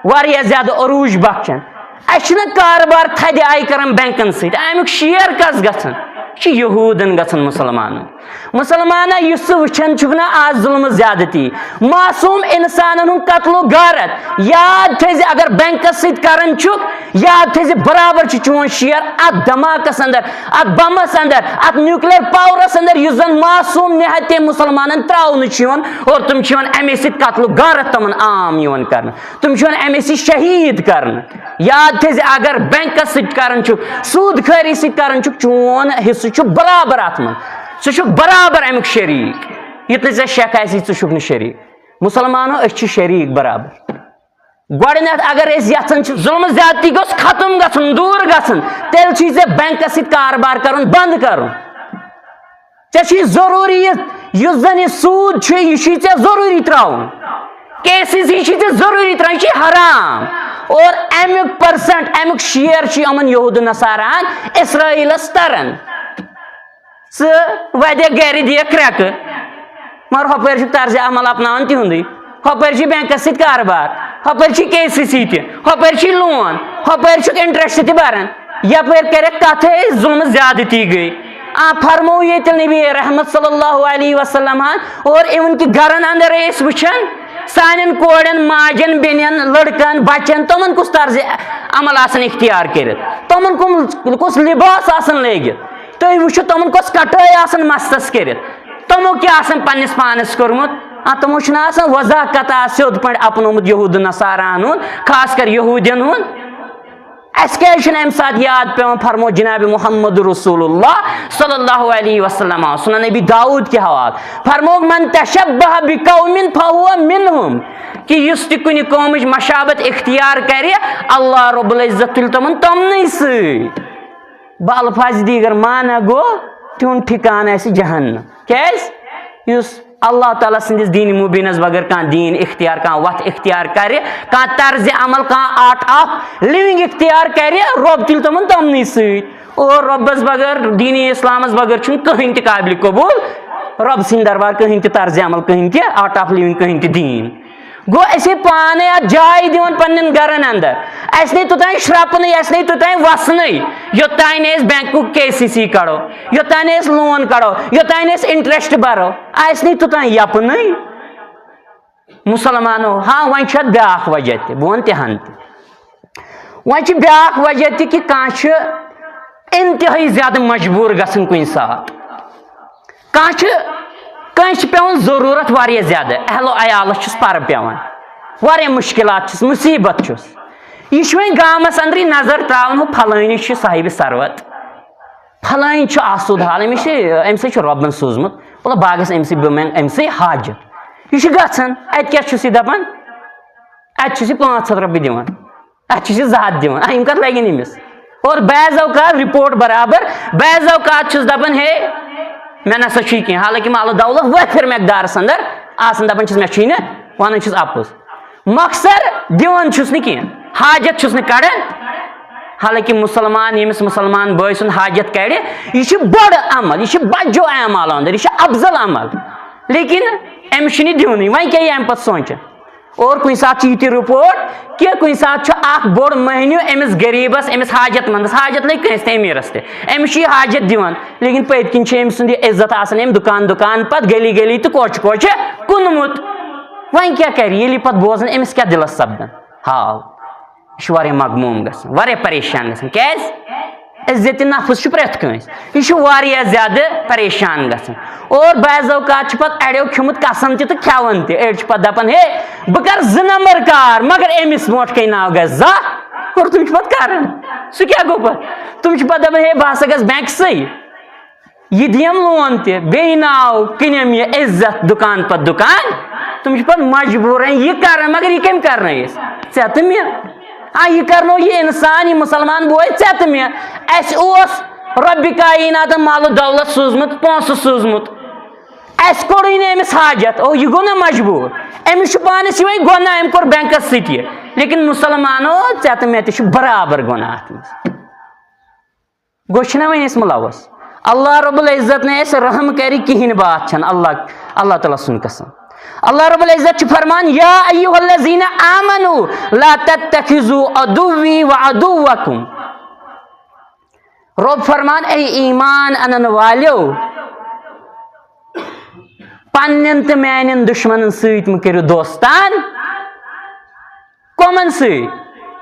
واریاہ زیادٕ عروج بخشان۔ أسۍ چھِنہ کاربار تھدِ آیہِ کران بینکن سۭتۍ۔ امیُک شیر کس گژھان؟ یہِ چھُ یہودن گژھان، مسلمانن۔ مسلمانہ، یُس ژٕ وٕچھان چھُکھ نہ آز ظلم زیادتی، معصوم انسانن ہُنٛد قتل و غارت، یاد تھٲیزِ، اگر بینکس سۭتۍ کران چھُکھ، یاد تھٲیزِ، برابر چھُ چون شیر اتھ دھماکس اندر، اتھ بمس اندر، اتھ نیوکلیئر پاورس اندر، یُس زن معصوم نہایت مسلمانن تراونہٕ چھُ یِوان، اور تِم چھِ یِوان امے سۭتۍ قتل و غارت تِمن عام یِوان کرنہٕ، تِم چھِ یِوان امے سۭتۍ شہید کرنہٕ۔ یاد تھٲیزِ، اگر بینکس سۭتۍ کران چھُکھ، سود خٲری سۭتۍ کران چھُکھ، چون حصہٕ چھُ برابر اتھ منٛز، ژٕ چھُکھ برابر امیُک شریٖک۔ یُتھ نہٕ ژےٚ شک آسی، ژٕ چھُکھ نہٕ شریٖک۔ مسلمانو، أسۍ چھِ شریٖک برابر۔ گۄڈٕنیتھ اگر أسۍ یژھان چھِ ظلم زیادتی گوٚژھ ختم گژھُن، دوٗر گژھُن، تیٚلہِ چھُے ژےٚ بینکس سۭتۍ کاربار کرُن بنٛد کرُن۔ ژےٚ چھُے ضروٗری یہِ، یُس زن یہِ سود چھُ، یہِ چھُے ژےٚ ضروٗری تراوُن۔ کے سی سی چھُے ژےٚ ضروٗری تراوُن، یہِ چھُے حرام۔ اور امیُک پرسنٹ، امیُک شیر چھُ یِمن یہود نصاراہن اسرائیلس تران۔ ژٕ وَدے گرِ دِیَکھ کرٛٮ۪کہٕ، مگر ہۄپٲرۍ چھُکھ طرزِ عمل اپناوان تِہُنٛدُے۔ ہۄپٲرۍ چھُ بینکس سۭتۍ کاربار، ہۄپٲرۍ چھُ کے سی سی تہِ، ہۄپٲرۍ چھُ لون، ہۄپٲرۍ چھُکھ انٹرسٹ تہِ بران، یپٲرۍ کرٮ۪کھ کتھے ظلمہٕ زیادتی گٔے۔ آ، فرموو ییٚتہِ نبی رحمت صلی اللہ علیہ وسلم ہن، اور اِوٕن کہِ گرن اندر ٲسۍ وٕچھان سانٮ۪ن کورٮ۪ن، ماجٮ۪ن، بیٚنٮ۪ن، لڑکن، بچن، تِمن کُس طرزِ عمل آسان اختیار کٔرِتھ، تِمن کُم، کُس لباس آسان لٲگِتھ۔ تُہۍ وٕچھِو، تِمن کۄس کٹٲے آسان مستس کٔرِتھ، تِمو کیٛاہ آسان پننِس پانس کوٚرمُت؟ آ، تِمو چھُنہٕ آسان وضاحت کتھ آسان سیوٚد پٲٹھۍ اپنومُت یہود نصاراہن ہُنٛد، خاص کر یہودین ہُنٛد۔ اسہِ کیٛازِ چھُنہٕ امہِ ساتہٕ یاد پٮ۪وان؟ فرمو جناب محمد رسول اللہ صلی اللہ علیہ وسلم، سنن نبی داؤد کہِ حوالہٕ، فرمووُکھ، "من تشبہ بقوم فہو منہم"، کہِ یُس تہِ کُنہِ قومٕچ مشابت اختیار کرِ، اللہ رب العزت تُلہِ تِمن تِمنٕے سۭتۍ۔ بہ الفاظ دیگر معنی گوٚو، تِہُنٛد ٹھِکانہٕ آسہِ جہنم۔ کیٛازِ؟ یُس اللہ تعالیٰ سٕنٛدِس دیٖنِ مُبیٖنس بغٲر کانٛہہ دیٖن اختیار، کانٛہہ وَتھ اختیار کرِ، کانٛہہ طرزِ عمل، کانٛہہ art of living اختیار کرِ، رۄب تُلہِ تِمن تِمنٕے سۭتۍ۔ اور رۄبس بغٲر، دیٖنِ اسلامس بغٲر چھُنہٕ کٕہٕنۍ تہِ قابلِ قبوٗل۔ رۄب سٕنٛدِ دربار کٕہٕنۍ تہِ طرزِ عمل، کٕہٕنۍ تہِ art of living، کٕہٕنۍ تہِ دیٖن۔ گوٚو، أسۍ ہے پانے اتھ جاے دِوان پننٮ۪ن گرن اندر۔ اسہِ نے توٚتام شرپنٕے، اسہِ نے توٚتام وسنٕے، یوٚتام نہٕ أسۍ بینکُک کے سی سی کڑو، یوٚتام نہٕ أسۍ لون کڑو، یوٚتام نہٕ أسۍ انٹرسٹ برو، اسہِ نے توٚتام یپنٕے۔ مسلمانو، ہاں، وۄنۍ چھُ اتھ بیاکھ وجہ تہِ، بہٕ ونہٕ تِہن تہِ۔ وۄنۍ چھُ بیاکھ وجہ تہِ کہِ کانٛہہ چھُ انتہٲیی زیادٕ مجبوٗر گژھان کُنہِ ساتہٕ۔ کانٛہہ چھُ، کٲنٛسہِ چھِ پٮ۪وان ضروٗرت واریاہ زیادٕ، اہل و عیالَس چھُس پَرٕ پٮ۪وان، واریاہ مُشکِلات چھِس، مُصیٖبت چھُس۔ یہِ چھُ وۄنۍ گامَس أنٛدرٕے نظر ترٛاوان، ہُہ پھلٲنی چھُ صاحبِ ثروت، پھلٲنۍ چھُ آسوٗد حال، أمِس چھِ، أمۍ سٕے چھُ رۄبَن سوٗزمُت، وَلہٕ بہٕ گژھٕ أمۍ سٕے، بہٕ منٛگہٕ أمۍ سٕے حاجت۔ یہِ چھُ گژھان، اَتہِ کیٛاہ چھُس یہِ دَپان؟ اَتہِ چھُس یہِ پانٛژھ ہَتھ رۄپیہِ دِوان۔ اَتھ چھِ یہِ زٕ ہَتھ دِوان۔ آ، یِم کَتھ لَگن أمِس؟ اور بعض اوقات رِپورٹ برابر، بعض اوقات چھُس دَپان، ہے، مےٚ نہ سا چھُے کینٛہہ، حالانکہِ مال و دولت وٲفِر مٮ۪قدارَس اندر آسان، دَپان چھِس، مےٚ چھُے نہٕ، وَنان چھِس اَپُز۔ مۄخصر دِوان چھُس نہٕ کینٛہہ، حاجت چھُس نہٕ کَڑان۔ حالانکہِ مُسلمان، ییٚمِس مُسلمان بٲے سُنٛد حاجت کَڑِ، یہِ چھُ بوٚڑ عمل، یہِ چھُ بجو اعمالو اندر، یہِ چھُ افضل عمل۔ لیکن أمِس چھُنہٕ یہِ دِونٕے، وۄنۍ کیٛاہ یہِ اَمہِ پَتہٕ سونٛچان؟ اور کُنہِ ساتہٕ چھِ یہِ تہِ رِپورٹ کہِ کُنہِ ساتہٕ چھُ اکھ بوٚڑ مٔہنیوٗ أمِس غریٖبس، أمِس حاجت مندس، حاجت لٔگۍ کٲنٛسہِ تہِ أمیٖرس تہِ، أمِس چھُ یہِ حاجت دِوان، لیکن پٔتۍ کِنۍ چھُ أمۍ سُنٛد یہِ عزت آسان أمۍ دُکان دُکان پتہٕ، گلی گلی تہٕ کوچہِ کوچہِ کُنمُت۔ وۄنۍ کیٛاہ کرِ، ییٚلہِ یہِ پتہٕ بوزان، أمِس کیٛاہ دِلس سپدان؟ ہاو، یہِ چھُ واریاہ مغموم گژھان، واریاہ پریشان گژھان۔ کیٛازِ؟ عزت نفس چھُ پرٛٮ۪تھ کٲنٛسہِ۔ یہِ چھُ واریاہ زیادٕ پریشان گژھان۔ اور بعض اوقات چھُ پتہٕ اَڑیو کھیوٚمُت قسم تہِ تہٕ کھٮ۪وان تہِ۔ أڑۍ چھِ پتہٕ دپان، ہے، بہٕ کرٕ زٕ نمبر کار، مگر أمِس مۄٹھ کَنۍ ناو گژھِ زانٛہہ۔ اور تِم چھِ پتہٕ کران۔ سُہ کیٛاہ گوٚو پتہٕ؟ تِم چھِ پتہٕ دپان، ہے، بہٕ ہسا گژھٕ بینکسٕے۔ یہِ دِیم لون تہِ، بیٚیہِ ناو کٕنیم یہِ عزت دُکان پتہٕ دُکان۔ تِم چھِ پتہٕ مجبوٗرن یہِ کران، مگر یہِ کٔمۍ کرنٲیِس؟ ژےٚ تہٕ مےٚ۔ آ، یہِ کرنو یہِ انسان، یہِ مسلمان بوے، ژےٚ تہٕ مےٚ۔ اَسہِ اوس رۄبِ کایناتن مال و دولت سوٗزمُت، پونٛسہٕ سوٗزمُت، اَسہِ کوٚرُے نہٕ أمِس حاجت، او، یہِ گوٚو نہ مجبوٗر؟ أمِس چھُ پانس یِہوٚے گۄناہ، أمۍ کوٚر بینکس سۭتۍ یہِ۔ لیکن مسلمانو، ژےٚ تہٕ مےٚ تہِ چھُ برابر گۄناہ اتھ منٛز۔ گوٚو چھُنہ وۄنۍ أسۍ مُلوث؟ اللہ رب العزت نے اَسہِ رحم کرِ کِہیٖنۍ، بات چھَنہٕ۔ اللہ، اللہ تعالیٰ سُنٛد قسم۔ اللہ رب العزت چھُ فرمان، یا ایھا الذین آمنوا لا تتخذوا عدوی و عدوکم۔ رب فرمان، اے ایمان انن والیو، پننٮ۪ن تہٕ میانٮ۪ن دُشمنن سۭتۍ مہٕ کٔرِو دوستان۔ کۄمن سۭتۍ؟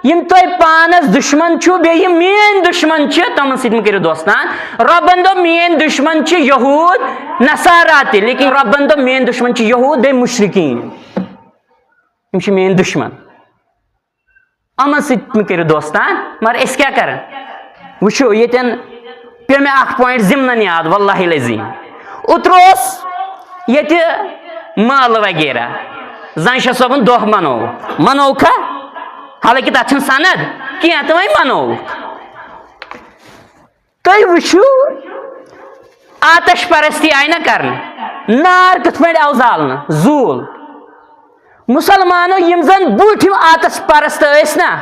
یِم تۄہہِ پانس دُشمن چھِو، بیٚیہِ یِم میٲنۍ دُشمن چھِ، تِمن سۭتۍ مہٕ کٔرِو دوستان۔ رۄبن دوٚپ، میٲنۍ دُشمن چھِ یہوٗد نصارا تہِ، لیکن رۄبن دوٚپ، میٲنۍ دُشمن چھِ یہوٗد بیٚیہِ مُشرِکیٖن۔ یِم چھِ میٲنۍ دُشمن۔ یِمن سۭتۍ مہٕ کٔرِو دوستان۔ مگر أسۍ کیٛاہ کران؟ وٕچھِو، ییٚتٮ۪ن پیوٚو مےٚ اکھ point ضمنن یاد، واللہ العظیم۔ اوترٕ اوس ییٚتہِ مٲلہٕ وغیرہ، زنشاہ صٲبُن دۄہ منووُکھ، منووُکھا؟ حالانکہِ تتھ چھُنہٕ سند کینٛہہ، تہٕ وۄنۍ منووُکھ۔ تُہۍ وٕچھِو، آتش پرستی آیہِ نہ کرنہٕ، نار کِتھ پٲٹھۍ آو زالنہٕ؟ زوٗل۔ مسلمانو، یِم زن بوٗٹھِم آتش پرست ٲسۍ نہ،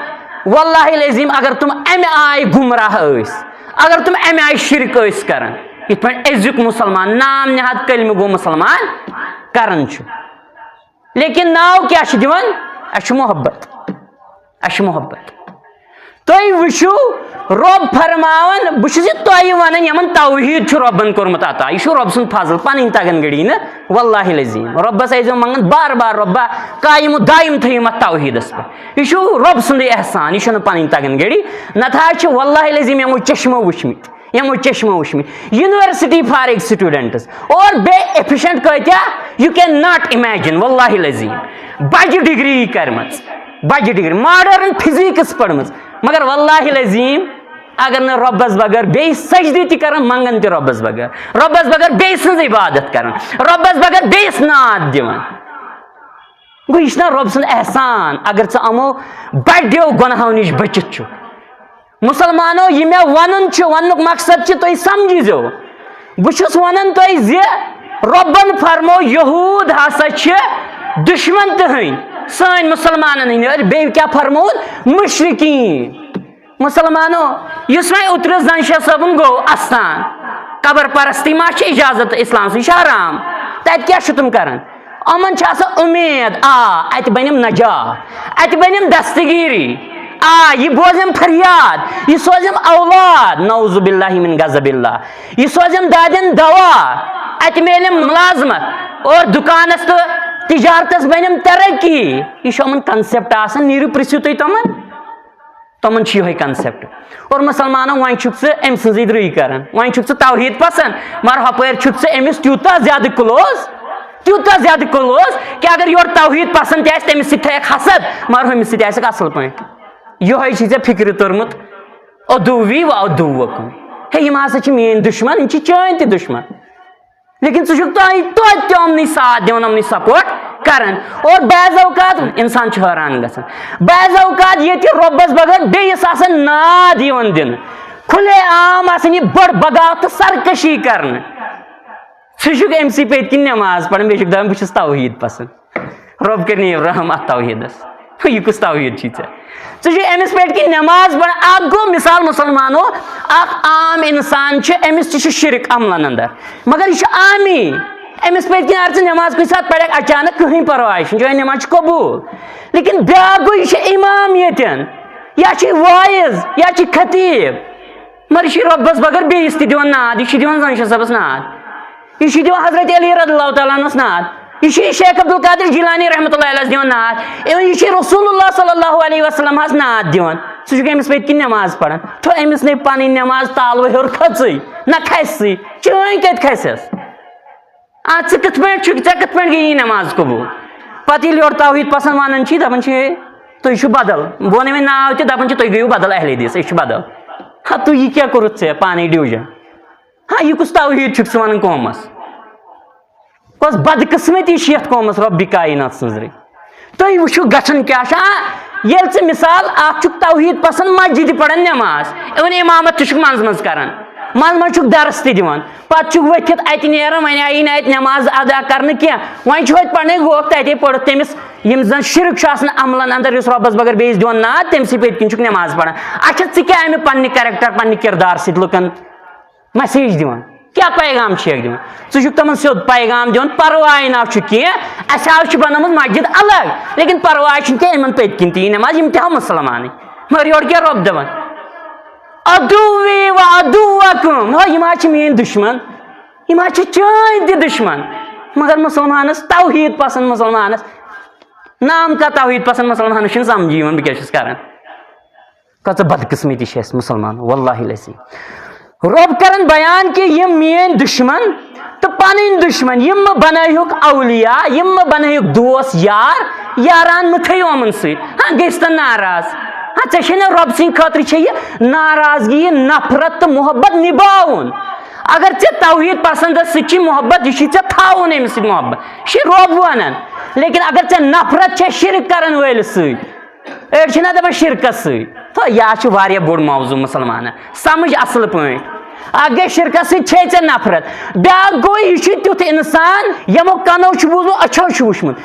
واللہ العظیم، اگر تِم امہِ آیہِ گمراہ ٲسۍ، اگر تِم امہِ آیہِ شرک ٲسۍ کران، یِتھ پٲٹھۍ أزیُک مسلمان نام نہاد کلمہٕ گوٚو مسلمان کران چھُ، لیکن ناو کیٛاہ چھِ دِوان؟ اَسہِ چھُ محبت، اَسہِ چھُ محبت۔ تُہۍ وٕچھِو، رۄب فرماوان، بہٕ چھُس یہِ تۄہہِ وَنان، یِمن توحیٖد چھُ رۄبن کوٚرمُت عطا، یہِ چھُ رۄب سُنٛد فضل، پَنٕنۍ تَگان گٔڑی نہٕ، واللہ العظیم۔ رۄبس ٲسۍزیو منٛگان بار بار، رۄبا، قایم و دایم تھٲیِو مےٚ توحیٖدس پٮ۪ٹھ۔ یہِ چھُ رۄب سُنٛدُے احسان، یہِ چھُنہٕ پَنٕنۍ تَگان گٔڑی، نتہٕ حظ چھِ واللہ العظیم یِمو چشمو وٕچھمٕتۍ۔ یِمو چشمو وٕچھمٕتۍ۔ University for students اور بیٚیہِ efficient کۭتیٛاہ، you can not imagine، واللہ العظیم۔ بجہِ degree کٔرمٕژ، بجہِ degree، modern physics پٔرمٕژ، مگر واللہ العظیم، اگر نہٕ رۄبس بغٲر بیٚیہِ سجدٕ تہِ کران، منٛگان تہِ رۄبس بغٲر، رۄبس بغٲر بیٚیہِ سٕنٛز عبادت کران، رۄبس بغٲر بیٚیِس ناد دِوان۔ گوٚو، یہِ چھُنہ رۄب سُنٛد احسان، اگر ژٕ یِمو بڑیو گۄناہو نِش بٔچِتھ چھُکھ؟ مسلمانو، یہِ مےٚ وَنُن چھُ، وَننُک مقصد چھُ، تُہۍ سمجھِزیو۔ بہٕ چھُس وَنان تۄہہِ زِ رۄبَن فرمو، یہوٗد ہسا چھِ دُشمن تُہٕنٛدۍ، سٲنۍ مسلمانن ہٕنٛدۍ۔ اور بیٚیہِ کیٛاہ فرمووُن؟ مُشرِکیٖن۔ مسلمانو، یُس وۄنۍ اوترٕ زنشاہ صٲبُن گوٚو اَستان، قبر پرستی ما چھِ اجازت اسلام سۭتۍ؟ یہِ چھُ حرام۔ تَتہِ کیٛاہ چھِ تِم کران؟ یِمن چھِ آسان اُمید، آ، اَتہِ بَنٮ۪م نجات، اَتہِ بَنٮ۪م دستگیٖری، آ، یہِ بوزٮ۪م فریاد، یہِ سوزٮ۪م اولاد، نعوذ باللہ من غضب اللہ، یہِ سوزٮ۪م دادٮ۪ن دوا، اَتہِ میلٮ۪م مُلازمت اور دُکانَس تہٕ تِجارتَس بَنٮ۪م ترقی۔ یہِ چھُ یِمن concept آسان، نیٖرِو پرٛژھِو تُہۍ تِمن۔ تِمن چھُ یِہوٚے concept۔ اور مسلمانو، وۄنۍ چھُکھ ژٕ أمۍ سٕنٛزٕے درٕے کران، وۄنۍ چھُکھ ژٕ توحیٖد پسنٛد، مگر ہۄپٲرۍ چھُکھ ژٕ أمِس تیوٗتاہ زیادٕ close، تیوٗتاہ زیادٕ close کہِ اگر یورٕ توحیٖد پسنٛد تہِ آسہِ، تٔمِس سۭتۍ تھایَکھ حسد، مگر ہُمِس سۭتۍ آسٮ۪کھ اَصٕل پٲٹھۍ۔ یِہوٚے چھُے ژےٚ فِکرِ توٚرمُت، عدوی و عدوکم۔ ہے، یِم ہسا چھِ میٲنۍ دُشمن، یِم چھِ چٲنۍ تہِ دُشمن۔ لیکن ژٕ چھُکھ تۄہہِ توتہِ تہِ یِمنٕے ساتھ دِوان، یِمنٕے support کران۔ اور بعض اوقات انسان چھُ حٲران گژھان، بعض اوقات ییٚتہِ رۄبس بغٲر بیٚیِس آسان ناد یِوان دِنہٕ، کھُلے عام آسان یہِ بٔڑ بغاوت تہٕ سرکشی کرنہٕ۔ ژٕ چھُکھ أمۍ سٕے پٔتۍ کِنۍ نٮ۪ماز پران، بیٚیہِ چھُکھ دپان، بہٕ چھُس توحیٖد پسنٛد۔ رۄب کٔرِنۍ رحم اتھ توحیٖدس۔ یہِ کُس توحیٖد چھُے ژےٚ؟ ژٕ چھُکھ أمِس پٔتۍ کِنۍ نٮ۪ماز پران۔ اکھ گوٚو مثال مسلمانو، اکھ عام انسان چھُ، أمِس تہِ چھُ شرک عملن اندر، مگر یہِ چھُ عامی۔ أمِس پٔتۍ کِنۍ اگر ژٕ نٮ۪ماز کُنہِ ساتہٕ پرکھ اچانک، کٕہٕنۍ پرواے چھُنہٕ، چٲنۍ نٮ۪ماز چھِ قبوٗل۔ لیکن بیاکھ گوٚو، یہِ چھُ امام ییٚتٮ۪ن، یا چھُ واعظ، یا چھُ خطیب، مگر یہِ چھُ رۄبس بغٲر بیٚیِس تہِ دِوان ناد، یہِ چھُ دِوان زنشاہ صٲبس ناد۔ یہِ چھُ دِوان حضرت علی رضی اللہ تعالیٰ عنہس ناد۔ یہِ چھُ شیخ عبدالقادر جیلانی رحمۃ اللہ علیہس دِوان ناد۔ Even یہِ چھُ رسول اللہ صلی اللہ علیہ وسلم ہس ناد دِوان۔ ژٕ چھُکھ أمِس پٔتۍ کِنۍ نٮ۪ماز پران۔ تھو، أمِس نے پنٕنۍ نٮ۪ماز تالوٕ ہیوٚر کھٔژٕے، نہ کھسہِ۔ چٲنۍ کتہِ کھسٮ۪س؟ آ، ژٕ کِتھ پٲٹھۍ چھُکھ، ژےٚ کِتھ پٲٹھۍ گٔیی نٮ۪ماز قبوٗل؟ پتہٕ ییٚلہِ یورٕ توحیٖد پسنٛد ونان چھی، دپان چھی، ہے، تُہۍ چھِو بدل۔ بہٕ ونَے وۄنۍ ناو تہِ، دپان چھِ، تُہۍ گٔیِو بدل اہل حدیث، أسۍ چھِ بدل۔ ہا، تُہۍ یہِ کیٛاہ کوٚرُتھ ژےٚ پانے ڈِوجن؟ ہاں، یہِ کُس توحیٖد چھُکھ ژٕ وَنان قومَس؟ کۄس بدقٕسمتی چھِ یَتھ قومَس رۄبِ کاینات سٕنٛزرٕے؟ تُہۍ وٕچھِو گژھان کیٛاہ چھُ۔ آ، ییٚلہِ ژٕ مثال اَکھ چھُکھ توحیٖد پسنٛد، مسجدِ پَران نٮ۪ماز، اِوٕن اِمامت تہِ چھُکھ منٛزٕ منٛزٕ کَران، منٛزٕ منٛزٕ چھُکھ درس تہِ دِوان، پَتہٕ چھُکھ ؤتھِتھ اَتہِ نیران، وۄنۍ آیی نہٕ اَتہِ نٮ۪ماز ادا کَرنہٕ کینٛہہ، وۄنۍ چھُ اَتہِ پَرنَے ووکھ تَتے پوٚرُتھ تٔمِس، یِم زَن شِرک چھُ آسان عملن اَندَر، یُس رۄبَس بغٲر بیٚیِس دِوان ناد، تٔمۍ سٕے پٔتۍ کِنۍ چھُکھ نٮ۪ماز پَران۔ اچھا، ژٕ کیٛاہ اَمہِ پنٛنہِ کیریکٹر، پنٛنہِ کِردار سۭتۍ لُکَن میسیج دِوان؟ کیٛاہ پیغام چھُکھ دِوان؟ ژٕ چھُکھ تِمن سیوٚد پیغام دِوان، پرواے نہ چھُ کینٛہہ، اَسہِ حظ چھِ بنٲومٕژ مسجد الگ، لیکن پرواے چھُنہٕ کینٛہہ، یِمن پٔتۍ کِنۍ تہِ یی نٮ۪ماز، یِم تہِ ہاو مُسلمانٕے۔ مگر یورٕ کیٛاہ رۄب دَپان؟ عدوی و عدوکم، ہو، یِم حظ چھِ میٲنۍ دُشمن، یِم حظ چھِ چٲنۍ تہِ دُشمن۔ مگر مُسلمانس، توحیٖد پسنٛد مُسلمانس، نام کا توحیٖد پسنٛد مُسلمانس چھُنہٕ سمجھی یِوان بہٕ کیٛاہ چھُس کران۔ کۭژاہ بدقٕسمتی چھِ اَسہِ مُسلمان، واللہ العظیم۔ رۄب کرن بیان کہِ یِم میٲنۍ دُشمن تہٕ پنٕنۍ دُشمن، یِم مہٕ بنٲیہُکھ اولیاء، یِم مہٕ بنٲیہُکھ دوس یار، یاران مہٕ تھٲیِو یِمن سۭتۍ۔ ہاں، گٔژھۍ تن ناراض۔ ہاں، ژےٚ چھے نہ رۄب سٕنٛدِ خٲطرٕ چھے یہِ ناراضگی، یہِ نفرت تہٕ محبت نباوُن۔ اگر ژےٚ توحیٖد پسندس سۭتۍ چھِ محبت، یہِ چھُے ژےٚ تھاوُن أمِس سۭتۍ محبت، یہِ چھُے رۄب ونان۔ لیکن اگر ژےٚ نفرت چھے شرک کرن وٲلِس سۭتۍ، أڑۍ چھِنہ دَپان شِرکَس سۭتۍ۔ تو یہِ حظ چھُ واریاہ بوٚڑ موضوع مُسلمانَن۔ سَمٕجھ اَصٕل پٲٹھۍ۔ اَکھ گٔے شِرکَس سۭتۍ چھے ژےٚ نفرت۔ بیٛاکھ گوٚو، یہِ چھُ تیُتھ اِنسان، یِمو کَنو چھُ بوٗزمُت، أچھو چھُ وٕچھمُت۔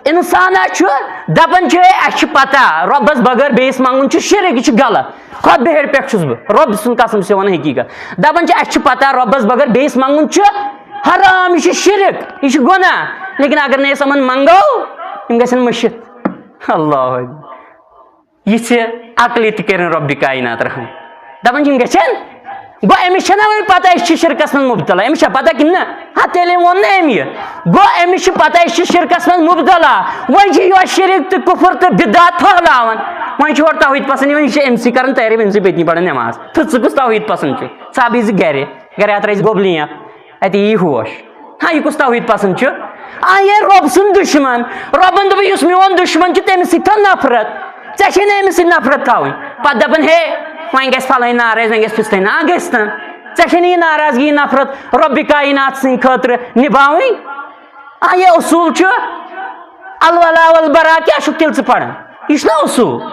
اِنسان حظ چھُ دَپان چھُ، ہے، اَسہِ چھِ پَتہ، رۄبَس بغٲر بیٚیِس منٛگُن چھُ شِرک، یہِ چھُ غلط۔ خۄد بِہِڑ پٮ۪ٹھ چھُس بہٕ، رۄب سٕنٛز قسم چھُس وَنان حقیٖقت۔ دَپان چھِ، اَسہِ چھِ پَتہ، رۄبَس بغٲر بیٚیِس منٛگُن چھُ حرام، یہِ چھُ شِرک، یہِ چھُ گۄناہ۔ لیکن اگر نہٕ أسۍ یِمَن منٛگو، یِم گژھن مٔشِتھ۔ اللہ اکبر۔ یہِ چھِ عقلہِ تہِ کٔرِن رۄبِ کاینات رحم۔ دَپان چھِ، یِم گژھن؟ گوٚو، أمِس چھَنہ وۄنۍ پَتہ أسۍ چھِ شِرکَس منٛز مُبتلا، أمِس چھا پَتہ کِنہٕ نہ؟ ہا، تیٚلے ووٚن نہ أمۍ یہِ۔ گوٚو، أمِس چھِ پَتہ أسۍ چھِ شِرکَس منٛز مُبتلا، وۄنۍ چھِ یورٕ شِرک تہٕ کُفُر تہٕ بِدعت پھٔہلاوان۔ وۄنۍ چھِ یورٕ توحیٖد پسنٛد یِوان، یہِ چھِ أمۍ سٕے کَران تعریٖف، أمۍ سٕے پٔتنی پَران نٮ۪ماز۔ تہٕ ژٕ کُس توحیٖد پسنٛد چھُ؟ ژٕ ہا بِہزِ گَرِ، گَرِ ہا ترٛٲیزِ گۄبلِیاں، اَتہِ یی ہوش۔ ہاں، یہِ کُس توحیٖد پسنٛد چھُ؟ آ، یے رۄب سُنٛد دُشمن۔ رۄبن دوٚپ، یُس میون دُشمن چھُ، تٔمِس سۭتۍ تھاو نفرت۔ ژےٚ چھے نہٕ أمِس سۭتۍ نفرت تھاوٕنۍ۔ پتہٕ دپان، ہے، وۄنۍ گژھِ فلٲنۍ ناراض، وۄنۍ گژھِ فستٲنۍ۔ آ، گژھِ تن۔ ژےٚ چھے نہٕ یہِ ناراضگی، یہِ نفرت رۄبِ کاینات سٕنٛدِ خٲطرٕ نباوٕنۍ۔ آ، یہِ اصوٗل چھُ الولا والبرا۔ کیٛاہ چھُکھ تیٚلہِ ژٕ پران؟ یہِ چھُنہ اصوٗل؟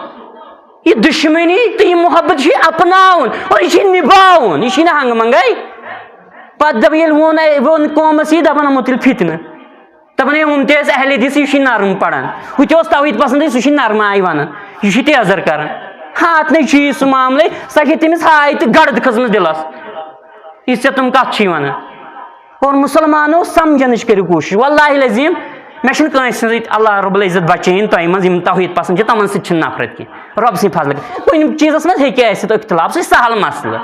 یہِ دُشمنی تہٕ یہِ محبت چھُ یہِ اپناوُن اور یہِ چھُ یہِ نباوُن، یہِ چھُنہٕ ہنٛگہٕ منٛگے۔ پتہٕ دپان، ییٚلہِ ووٚن، ووٚن قومس یہِ، دپان، یِمو تُلہِ فتنہٕ۔ دپان، ہے، یِم تہِ ٲسۍ اہل حدیث، یہِ چھُ نرم پران۔ ہُہ تہِ اوس توحیٖد پسنٛد، سُہ چھُ نرماے ونان، یہِ چھُ تیزر کران۔ ہاں، اتھ نَے چھُ یہِ سُہ معاملے، سۄ چھِ تٔمِس ہاے تہٕ گڑد کھٔژمٕژ دِلس، یہِ ژےٚ تِم کتھ چھِ ونان۔ اور مُسلمانو، سمجھنٕچ کٔرِو کوٗشِش۔ واللہ العظیم، مےٚ چھُنہٕ کٲنٛسہِ سۭتۍ، اللہ رب العزت بچٲیِن تۄہہِ منٛز، یِم توحیٖد پسنٛد چھِ، تِمن سۭتۍ چھِنہٕ نفرت کینٛہہ، رۄب سٕنٛدِ فضلہٕ کِنۍ۔ کُنہِ چیٖزس منٛز ہیٚکہِ ٲسِتھ اختلاف، سُہ چھُ سہل مسلہٕ۔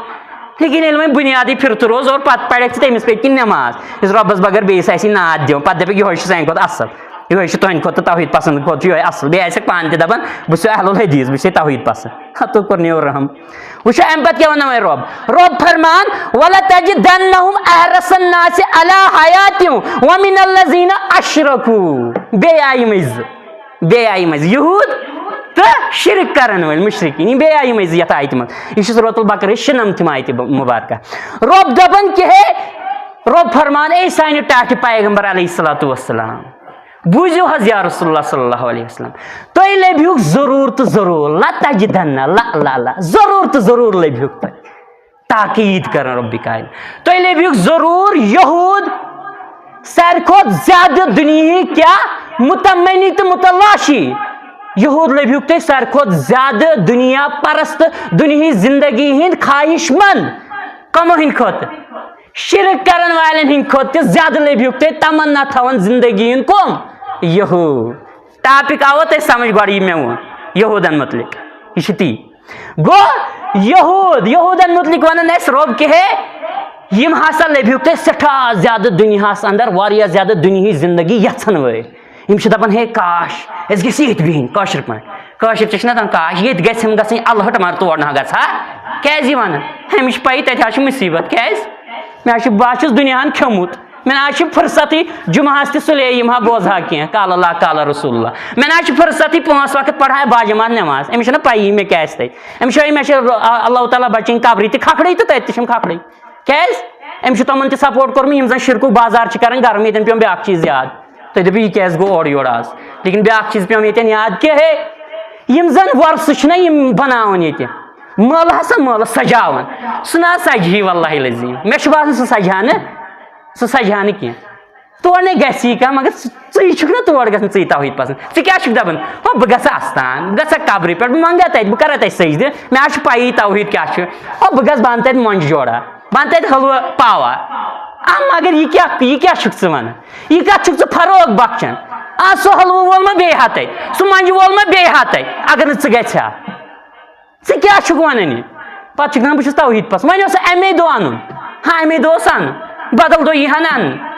لیکن ییٚلہِ وۄنۍ بُنیادی پھِرتہٕ روز اور پتہٕ پرکھ ژٕ تٔمِس پٔتۍ کِنۍ نٮ۪ماز، یُس رۄبس بغٲر بیٚیِس آسی ناد دِوان، پتہٕ دپکھ، یِہوٚے چھُ سانہِ کھۄتہٕ اصل، یِہوٚے چھُ تُہنٛدِ کھۄتہٕ، توحیٖد پسنٛد کھۄتہٕ چھُ یِہوٚے اصل۔ بیٚیہِ آسٮ۪کھ پانہٕ تہِ دپان، بہٕ چھُسو اہل الحدیث، بہٕ چھُسے توحیٖد پسنٛد۔ ہتو کوٚر نیوٗر رحم۔ وٕچھو، اَمہِ پتہٕ کیٛاہ وَنان وۄنۍ رۄب؟ رۄب فرمان، "وَلَتَجِدَنَّهُمْ أَحْرَصَ النَّاسِ عَلَى حَيَاةٍ وَمِنَ الَّذِينَ أَشْرَكُوا۔" بیٚیہِ آیہِ یِمَے زٕ، بیٚیہِ آیہِ یِمَے زٕ، یہوٗد تہٕ شِرک کَرَن وٲلۍ مُشرِکیٖن، یِم بیٚیہِ آیہِ یِمَے زٕ یَتھ آیتہِ منٛز۔ یہِ چھُ سورۃ البقرہ شُنَمتھِم آیتہِ مُبارکہ۔ رۄب دَپان کہِ، ہے، رۄب فرمان، اے سانہِ ٹاٹھہِ پیغمبر علیہ الصلوۃ والسلام، بوٗزِو حظ یا رسول اللہ صلی اللہ علیہ وسلم، تُہۍ لٔبِہُکھ ضروٗر تہٕ ضروٗر، لَتَجِدَنَّ، لا، لا، لا، ضروٗر تہٕ ضروٗر لٔبِہُکھ تُہۍ۔ تاکید کران رۄبِ کاین۔ تُہۍ لٔبِہُکھ ضروٗر یہوٗد ساروی کھۄتہٕ زیادٕ دُنیہٕکۍ کیٛاہ؟ متمنی تہٕ متلاشی۔ یہوٗد لٔبِہُکھ تُہۍ ساروی کھۄتہٕ زیادٕ دُنیا پرست، دُنیہٕچ زندگی ہٕنٛدۍ خواہش مند۔ کمو ہٕنٛدۍ کھۄتہٕ؟ شرک کرن والٮ۪ن ہٕنٛدۍ کھۄتہٕ تہِ زیادٕ لٔبِہُکھ تُہۍ تمنا تھاوان زندگی ہُنٛد۔ کم؟ یہوٗد۔ ٹاپک آوا تۄہہِ سمجھ گۄڈٕ یہِ مےٚ ووٚن یہوٗدن متعلق؟ یہِ چھُ تی۔ گوٚو یہوٗد، یہوٗدن متعلق ونان اَسہِ رۄب کہِ ہے، یِم ہسا لٔبِہُکھ تۄہہِ سٮ۪ٹھاہ زیادٕ دُنیاہس اندر، واریاہ زیادٕ دُنیہٕچ زندگی یژھن وٲلۍ۔ یِم چھِ دپان، ہے کاش، أسۍ گٔژھۍ ییٚتھۍ بِہِنۍ، کٲشِر پٲٹھۍ۔ کٲشِر چھِ چھِنہ دپان، کاش ییٚتہِ گژھِ ہم گژھٕنۍ الہٹ، مگر تور نہ گژھٕ ہا۔ کیازِ یہِ ونان؟ أمِس چھِ پَیی تَتہِ حظ چھِ مُصیبت۔ کیازِ؟ مےٚ حظ چھُ، بہٕ حظ چھُس دُنیاہن کھیوٚمُت۔ مےٚ نہ حظ چھِ فرصتٕے، جمعہ ہس تہِ سُلے یِم ہا بوزٕ ہا کینٛہہ، قال اللہ، قال رسول اللہ۔ مےٚ نہ حظ چھِ فرصتٕے پانٛژھ وقت پرٕ ہا باجماعت نٮ۪ماز۔ أمِس چھَنہ پَیی مےٚ کیٛاہ آسہِ تَتہِ۔ أمِس چھِ، مےٚ چھِ اللہ تعالیٰ بچٲیِن قبرِ تہِ کھکھڑٕے تہٕ تَتہِ تہِ چھِم کھکھڑٕے۔ کیٛازِ؟ أمۍ چھُ تِمن تہِ سپورٹ کوٚرمُت، یِم زن شرکُک بازار چھِ کران گرم، ییٚتٮ۪ن پیوٚم بیٛاکھ چیٖز یاد۔ تُہۍ دٔپِو، یہِ کیٛازِ گوٚو اورٕ یورٕ آز؟ لیکن بیٛاکھ چیٖز پیوٚم ییٚتٮ۪ن یاد، کہِ ہے، یِم زن وۄرثہٕ چھِنہ یِم بناوان ییٚتہِ، مٲلہٕ ہسا مٲلہٕ سجاوان، سُہ نہ سجہِ ہی واللہ العظیم۔ مےٚ چھُ باسان، سُہ سجہِ ہا نہٕ، سُہ سجہِ ہا نہٕ کینٛہہ۔ تور نے گژھِ یی کانٛہہ، مگر ژٕ، ژٕے چھُکھ نہ تور گژھان، ژٕے توحیٖد پسنٛد۔ ژٕ کیٛاہ چھُکھ دپان؟ ہو، بہٕ گژھٕ استان، بہٕ گژھٕ قبرِ پٮ۪ٹھ، بہٕ منٛگہٕ تتہِ، بہٕ کرٕ تتہِ سجدٕ، مےٚ حظ چھُ پَیی توحیٖد کیٛاہ چھُ۔ ہو، بہٕ گژھٕ، بہٕ انہٕ تتہِ مۄنجہِ جوڑا، بہٕ انہٕ تتہِ حلوٕ پاوا۔ آ، مگر یہِ کیٛاہ، یہِ کیٛاہ چھُکھ ژٕ ونان؟ یہِ کتھ چھُکھ ژٕ فروغ بخشان؟ آ، سُہ حلوٕ وول ما بیٚیہِ ہا تتہِ، سُہ مۄنجہِ وول ما بیٚیہِ ہا تتہِ، اگر نہٕ ژٕ گژھِ ہا؟ ژٕ کیٛاہ چھُکھ وَنان یہِ؟ پَتہٕ چھُکھ دَپان، "بہٕ چھُس توحیٖد پَسنٛد۔" وۄنۍ اوس سُہ اَمے دۄہ اَنُن۔ ہاں، اَمے دۄہ اوس اَنُن۔ بدل دۄہ یی ہا نہٕ اَننہٕ۔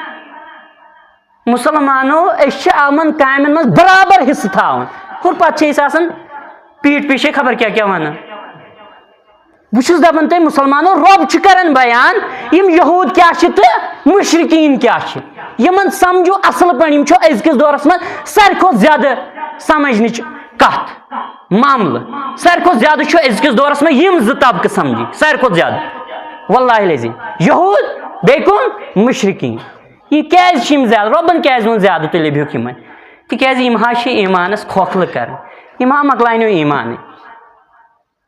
مُسلمانو، أسۍ چھِ یِمَن کامٮ۪ن منٛز برابر حصہٕ تھاوان۔ اور پَتہٕ چھِ أسۍ آسان پیٖٹھ پیٖچھے خبر کیٛاہ کیٛاہ وَنان۔ بہٕ چھُس دَپان تۄہہِ، مُسلمانو، رۄب چھُ کَران بیان، یِم یہوٗد کیٛاہ چھِ تہٕ مُشرِکیٖن کیٛاہ چھِ۔ یِمَن سَمجھو اَصٕل پٲٹھۍ، یِم چھِ أزکِس دورَس منٛز ساروی کھۄتہٕ زیادٕ سَمجھنٕچ کَتھ۔ معاملہٕ۔ ساروی کھۄتہٕ زیادٕ چھُ أزکِس دورس منٛز یِم زٕ طبقہٕ سمجھٕنۍ، ساروی کھۄتہٕ زیادٕ۔ واللہ العظیم۔ یہوٗد، بیٚیہِ کُم؟ مُشرِکیٖن۔ یہِ کیٛازِ چھِ یِم زیادٕ؟ رۄبن کیٛازِ ووٚن زیادٕ تُہۍ لٔبِو یِمن؟ تِکیٛازِ یِم حظ چھِ ایٖمانس کھوکھلہٕ کران۔ یِم ہا مۄکلاونو ایٖمانٕے۔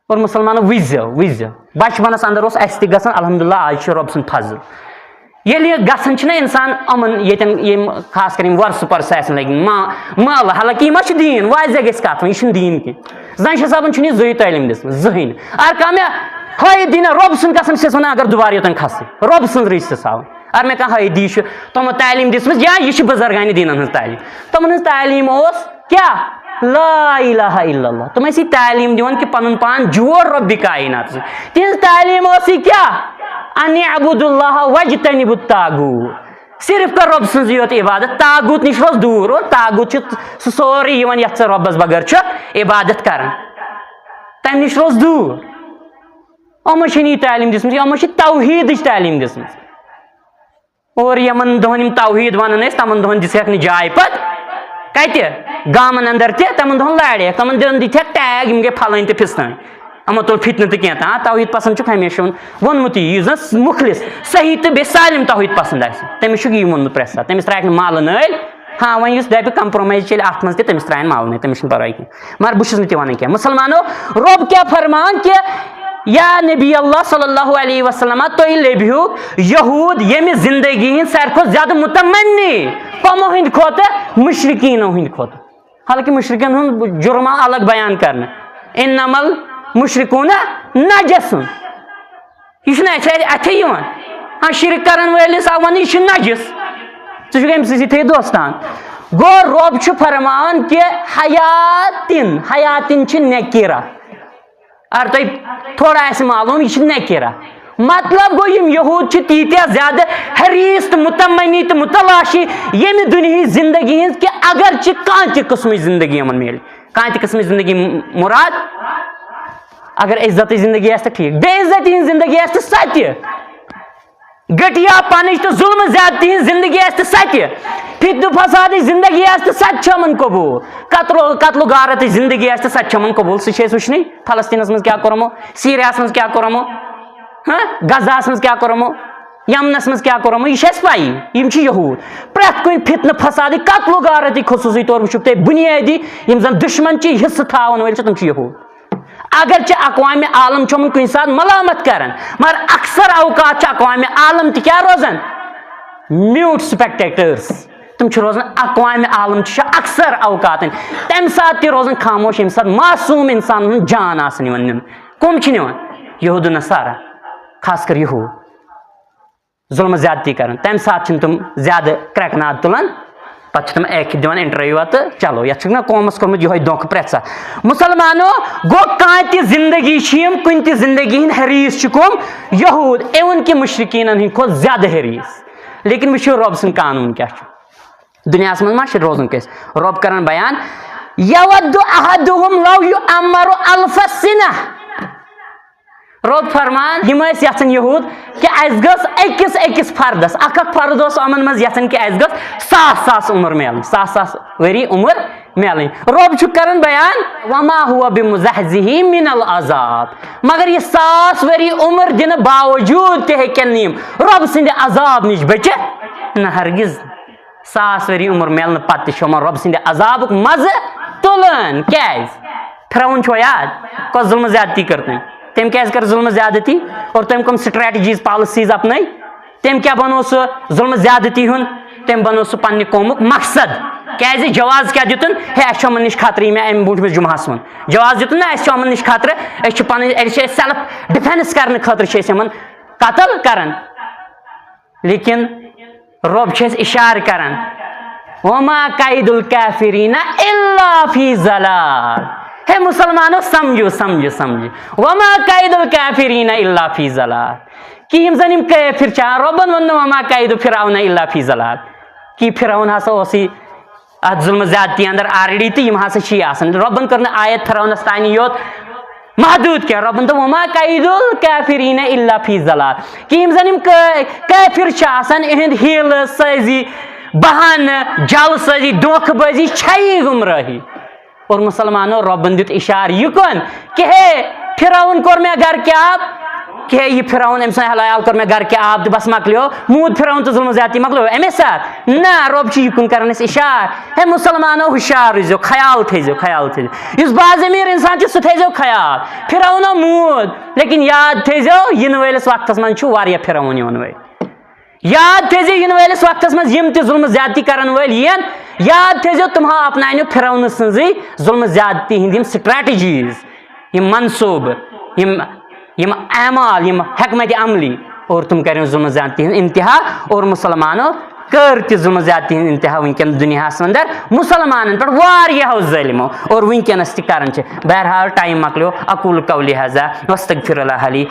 اور مُسلمانو، وٕچھزیو، وٕچھزیو۔ بچپنس اندر اوس اسہِ تہِ گژھان، الحمدللہ، آز چھُ رۄب سُنٛد فضل۔ ییٚلہِ یہِ گژھان چھُنہ اِنسان یِمَن ییٚتٮ۪ن، یِم خاص کر یِم وۄرثہٕ پۄرثہٕ آسن لٔگۍ مٕتۍ، ما-، مٲلہٕ، حالانکہ یہِ ما چھُ دیٖن، واضح گژھِ کَتھ وۄنۍ، یہِ چھُنہٕ دیٖن کینٛہہ۔ زَن چھِ صٲبَن چھُنہٕ یہِ زٕہٕے تعلیٖم دِژمٕژ، زٕہٕے نہٕ۔ اگر کانٛہہ مےٚ ہٲیِتھ دی نہ رۄب سُنٛد قسم، چھِ أسۍ وَنان اگر دُبارٕ یوٚتَن کھسٕے، رۄب سٕنٛز رٕژ چھِ تھاوٕنۍ۔ اگر مےٚ کانٛہہ ہٲیِتھ دی چھُ تِمو تعلیٖم دِژمٕژ یا یہِ چھِ بُزرگانِ دیٖنَن ہٕنٛز تعلیٖم، تِمَن ہٕنٛز تعلیٖم اوس کیٛاہ؟ لا الہ الا اللہ۔ تِم ٲسی تعلیٖم دِوان کہِ پنُن پان جوڑ رۄبِ کائنات سۭتۍ۔ تِہنٛز تعلیٖم ٲسی کیٛاہ؟ ان اعبدوا اللہ واجتنبوا الطاغوت۔ صرف کر رۄب سٕنٛزٕے یوت عبادت، طاغوت نِش روز دوٗر۔ اور طاغوت چھُ سُہ سورُے یِوان یتھ ژٕ رۄبس بغٲر چھُ عبادت کران۔ تمہِ نِش روز دوٗر۔ یِمو چھنہٕ یہِ تعلیٖم دِژمٕژ، یِمو چھِ توحیٖدٕچ تعلیٖم دِژمٕژ۔ اور یِمن دۄہن یِم توحیٖد ونان ٲسۍ، تِمن دۄہن دِژٕکھ نہٕ جاے پتہٕ کتہِ؟ گامن اندر تہِ تِمن دۄہن لارِ، تِمن دۄہن دِتھکھ ٹیگ، یِم گٔے پھلٲنۍ تہٕ پھستٲنۍ۔ یِمو تُل فتنہٕ تہٕ کینٛہہ تہٕ۔ آ، توحیٖد پسند چھُکھ ہمیشہِ ووٚن-، ووٚنمُتٕے، یُس زن مُخلص، صحیح تہٕ بیٚیہِ سالم توحیٖد پسند آسہِ، تٔمِس چھُکھ یی ووٚنمُت پرٛٮ۪تھ ساتہٕ۔ تٔمِس ترٛایکھ نہٕ مالہٕ نٲلۍ۔ ہاں، وۄنۍ یُس دپہِ compromise چلہِ اتھ منٛز تہِ، تٔمِس ترٛایَن مالہٕ نٲلۍ، تٔمِس چھُنہٕ پرواے کینٛہہ۔ مگر بہٕ چھُس نہٕ تہِ ونان کینٛہہ۔ مُسلمانو، رۄب کیٛاہ فرمان کہِ یا نبی اللہ صلی اللہ علیہ وسلم، تُہۍ لٔبِو یہوٗد ییٚمہِ زندگی ہٕنٛدۍ ساروی کھۄتہٕ زیادٕ متمنی، کمو ہٕنٛدِ کھۄتہٕ؟ مُشرِکیٖنو ہٕنٛدِ کھۄتہٕ۔ حالانکہ مُشرِکن ہُنٛد جُرمہ الگ بیان کرنہٕ، انما المشرکون نجس۔ یہِ چھُنہٕ اَتھے، اَتھے یِوان۔ ہاں، شرک کرن وٲلِس آو وننہٕ، یہِ چھُ نجس۔ ژٕ چھُکھ أمۍ سٕے سۭتۍ تھٲیِتھ دوستان۔ گوٚو، رۄب چھُ فرماوان کہِ حیاتن، حیاتن چھِ نکیرہ۔ اگر تۄہہِ تھوڑا آسہِ معلوم، یہِ چھِ نکیرہ۔ مطلب گوٚو، یِم یہوٗد چھِ تیٖتیٛاہ زیادٕ حریٖص تہٕ متمنی تہٕ متلاشی ییٚمہِ دُنیہٕچ زندگی ہٕنٛز کہِ اگر چھِ کانٛہہ تہِ قٕسمٕچ زندگی یِمن میلہِ۔ کانٛہہ تہِ قٕسمٕچ زندگی م-، مُراد، اگر عزتٕچ زندگی آسہِ تہٕ ٹھیٖک، بے عزتی ہٕنٛز زندگی آسہِ تہٕ سۄ تہِ، گٹیا پنٕچ تہٕ ظلم زیادتی ہٕنٛز زندگی آسہِ تہٕ سۄ تہِ، فتنہٕ فسادٕچ زندگی آسہِ تہٕ سۄ تہِ چھِ یِمن قبوٗل، قتل و، قتل و غارتٕچ زندگی آسہِ تہٕ سۄ تہِ چھِ یِمن قبوٗل۔ سُہ چھِ أسۍ وٕچھنٕے فلسطینس منٛز کیٛاہ کوٚرمو، سیٖریاہس منٛز کیٛاہ کوٚرمو، ہاں، غزہس منٛز کیٛاہ کوٚرمو، یمنس منٛز کیٛاہ کوٚرمو، یہِ چھِ اَسہِ پَیی، یِم چھِ یہوٗد۔ پرٛٮ۪تھ کُنہِ فتنہٕ فسادٕکۍ، قتل و غارتٕکۍ، خصوٗصی طور وٕچھِو تُہۍ بُنیٲدی یِم زن دُشمن چھِ حصہٕ تھاوان وٲلۍ چھِ، تِم چھِ یہوٗد۔ اگر چھِ اقوام عالم چھُ یِمن کُنہِ ساتہٕ ملامت کران، مگر اکثر اوقات چھِ اقوام عالم تہِ کیٛاہ روزان؟ Mute spectators۔ تِم چھِ روزان، اقوام عالم چھِ اکثر اوقاتن تمہِ ساتہٕ تہِ روزان خاموش، ییٚمہِ ساتہٕ معصوٗم انسانن ہُنٛد جان آسان یِوان نِنہٕ۔ کٕم چھِ نِوان؟ یہوٗد و نصارہ، خاص کر یہوٗد۔ ظلم زیادتی کران، تمہِ ساتہٕ چھِنہٕ تِم زیادٕ کرٛٮ۪کہٕ ناد تُلان۔ پتہٕ چھِ تِم اکہِ دِوان انٹرویو تہٕ چلو، یتھ چھُکھ نہ قومس کوٚرمُت یِہوٚے دھوکہٕ پرٛٮ۪تھ ساتہٕ۔ مُسلمانو، گوٚو کانٛہہ تہِ زندگی چھِ یِم، کُنہِ تہِ زندگی ہٕنٛدۍ حریٖص چھِ کٕم؟ یہوٗد۔ اِوٕن کہِ مُشرِکیٖنن ہٕنٛدۍ کھۄتہٕ زیادٕ حریٖص۔ لیکن وٕچھِو رۄب سُنٛد قانوٗن کیٛاہ چھُ۔ دُنیاہس منٛز ما چھِ روزُن کٲنٛسہِ؟ رۄب کران بیان، "یود احدہم لو یعمر الف سنہ۔" رۄب فرمان، یِم ٲسۍ یژھان یہوٗد کہِ اَسہِ گٔژھ أکِس أکِس فردس، اکھ اکھ فرد اوس یِمن منٛز یژھان کہِ اَسہِ گٔژھ ساس ساس عمر میلٕنۍ، ساس ساس ؤری عمر میلٕنۍ۔ رۄب چھُ کران بیان، وما هو بمزحزحه من العذاب، مگر یہِ ساس ؤری عمر دِنہٕ باوجوٗد تہِ ہیٚکن نہٕ یِم رۄب سٕنٛدِ عذاب نِش بٔچِتھ، نہ ہرگز۔ ساس ؤری عمر میلنہٕ پتہٕ تہِ چھُ یِمن رۄب سٕنٛدِ عذابُک مزٕ تُلان۔ کیازِ؟ فرعون چھُوا یاد؟ کۄس ظلم زیادتی کٔر تٔمۍ؟ تٔمۍ کیازِ کٔر ظلم زیادتی؟ اور تٔمۍ کٕم strategies، policies اپنٲے؟ تٔمۍ کیٛاہ بنوو سُہ ظلم زیادتی ہُنٛد؟ تٔمۍ بنوو سُہ پننہِ قومُک مقصد۔ کیازِ؟ جواز کیٛاہ دیُتُن؟ ہے، اَسہِ چھُ یِمن نِش خطرٕ، یہِ مےٚ اَمہِ برونٛٹھ مِس جمعہس ووٚن۔ جواز دیُتُن نا، اَسہِ چھُ یِمن نِش خطرٕ، أسۍ چھِ پنٕنۍ، أسۍ چھِ self defence کرنہٕ خٲطرٕ چھِ أسۍ یِمن قتل کران۔ لیکن رۄب چھُ اَسہِ اِشارٕ کران، وما کید الکافرین الا فی ضلال۔ ہے مسلمانو، سمجھو، سمجھو، سمجھو۔ وما کید الکافرین الا فی ضلال۔ کہ یِم زن یِم کٲفِر چھِ، آ، رۄبن ووٚن نہٕ وما کید فرعون الا فی ضلال۔ کہ فرعون ہسا اوسُے اتھ ظلم زیادتی اندر already، تہٕ یِم ہسا چھِ آسان۔ رۄبن کٔر نہٕ آیت فرعونس تانی یوت محدوٗد کینٛہہ۔ رۄبن دوٚپ، وما کید الکافرین الا فی ضلال۔ کہ یِم زن یِم کٲ-، کٲفِر چھِ آسان، یِہنٛد حیلہٕ سٲزی، بہانہٕ، جعل سٲزی، دھوکہٕ بٲزی چھیی گمراہی۔ اور مسلمانو، رۄبن دیُت اِشارٕ یہِ کُن کہ ہے، فرعون کوٚر مےٚ گرٕ کہِ آب، کہ ہے، یہِ فرعون، أمۍ سٕنٛدِ عیال کوٚر مےٚ گرٕ کہِ آب تہٕ بس مۄکلیو، موٗد فرعون تہٕ ظلم زیادتی مۄکلیو اَمے ساتہٕ۔ نہ، رۄب چھُ یہِ کُن کران اَسہِ اِشارٕ۔ ہے مسلمانو، ہُشار روٗزِو، خیال تھٲیزیو، خیال تھٲیزیو۔ یُس باضمیٖر انسان چھُ، سُہ تھٲیزیو خیال۔ فرعونو موٗد، لیکن یاد تھٲیزیو، یِنہٕ وٲلِس وقتس منٛز چھُ واریاہ فرعون یِوان وٲلۍ۔ یاد تھٲیزیو، یِنہٕ وٲلِس وقتس منٛز یِم تہِ ظلم زیادتی کرن وٲلۍ یِن، یاد تھٲیزیو، تِم ہا اپناونیو فرعونہٕ سٕنٛزٕے ظلم زیادتی ہٕنٛدۍ یِم strategies، یِم منصوٗبہٕ، یِم، یِم اعمال، یِم حکمت عملی، اور تِم کرن ظلم زیادتی ہٕنٛز انتہا۔ اور مسلمانو کٔر تہِ ظلم زیادتی ہٕنٛز انتہا وٕنکیٚن دُنیاہس اندر۔ مسلمانن پٮ۪ٹھ واریاہو ظٲلمو اور وٕنکیٚنس تہِ کران چھِ۔ بہرحال، ٹایم مۄکلیو۔ اقول قولی ہذا واستغفر اللہ علی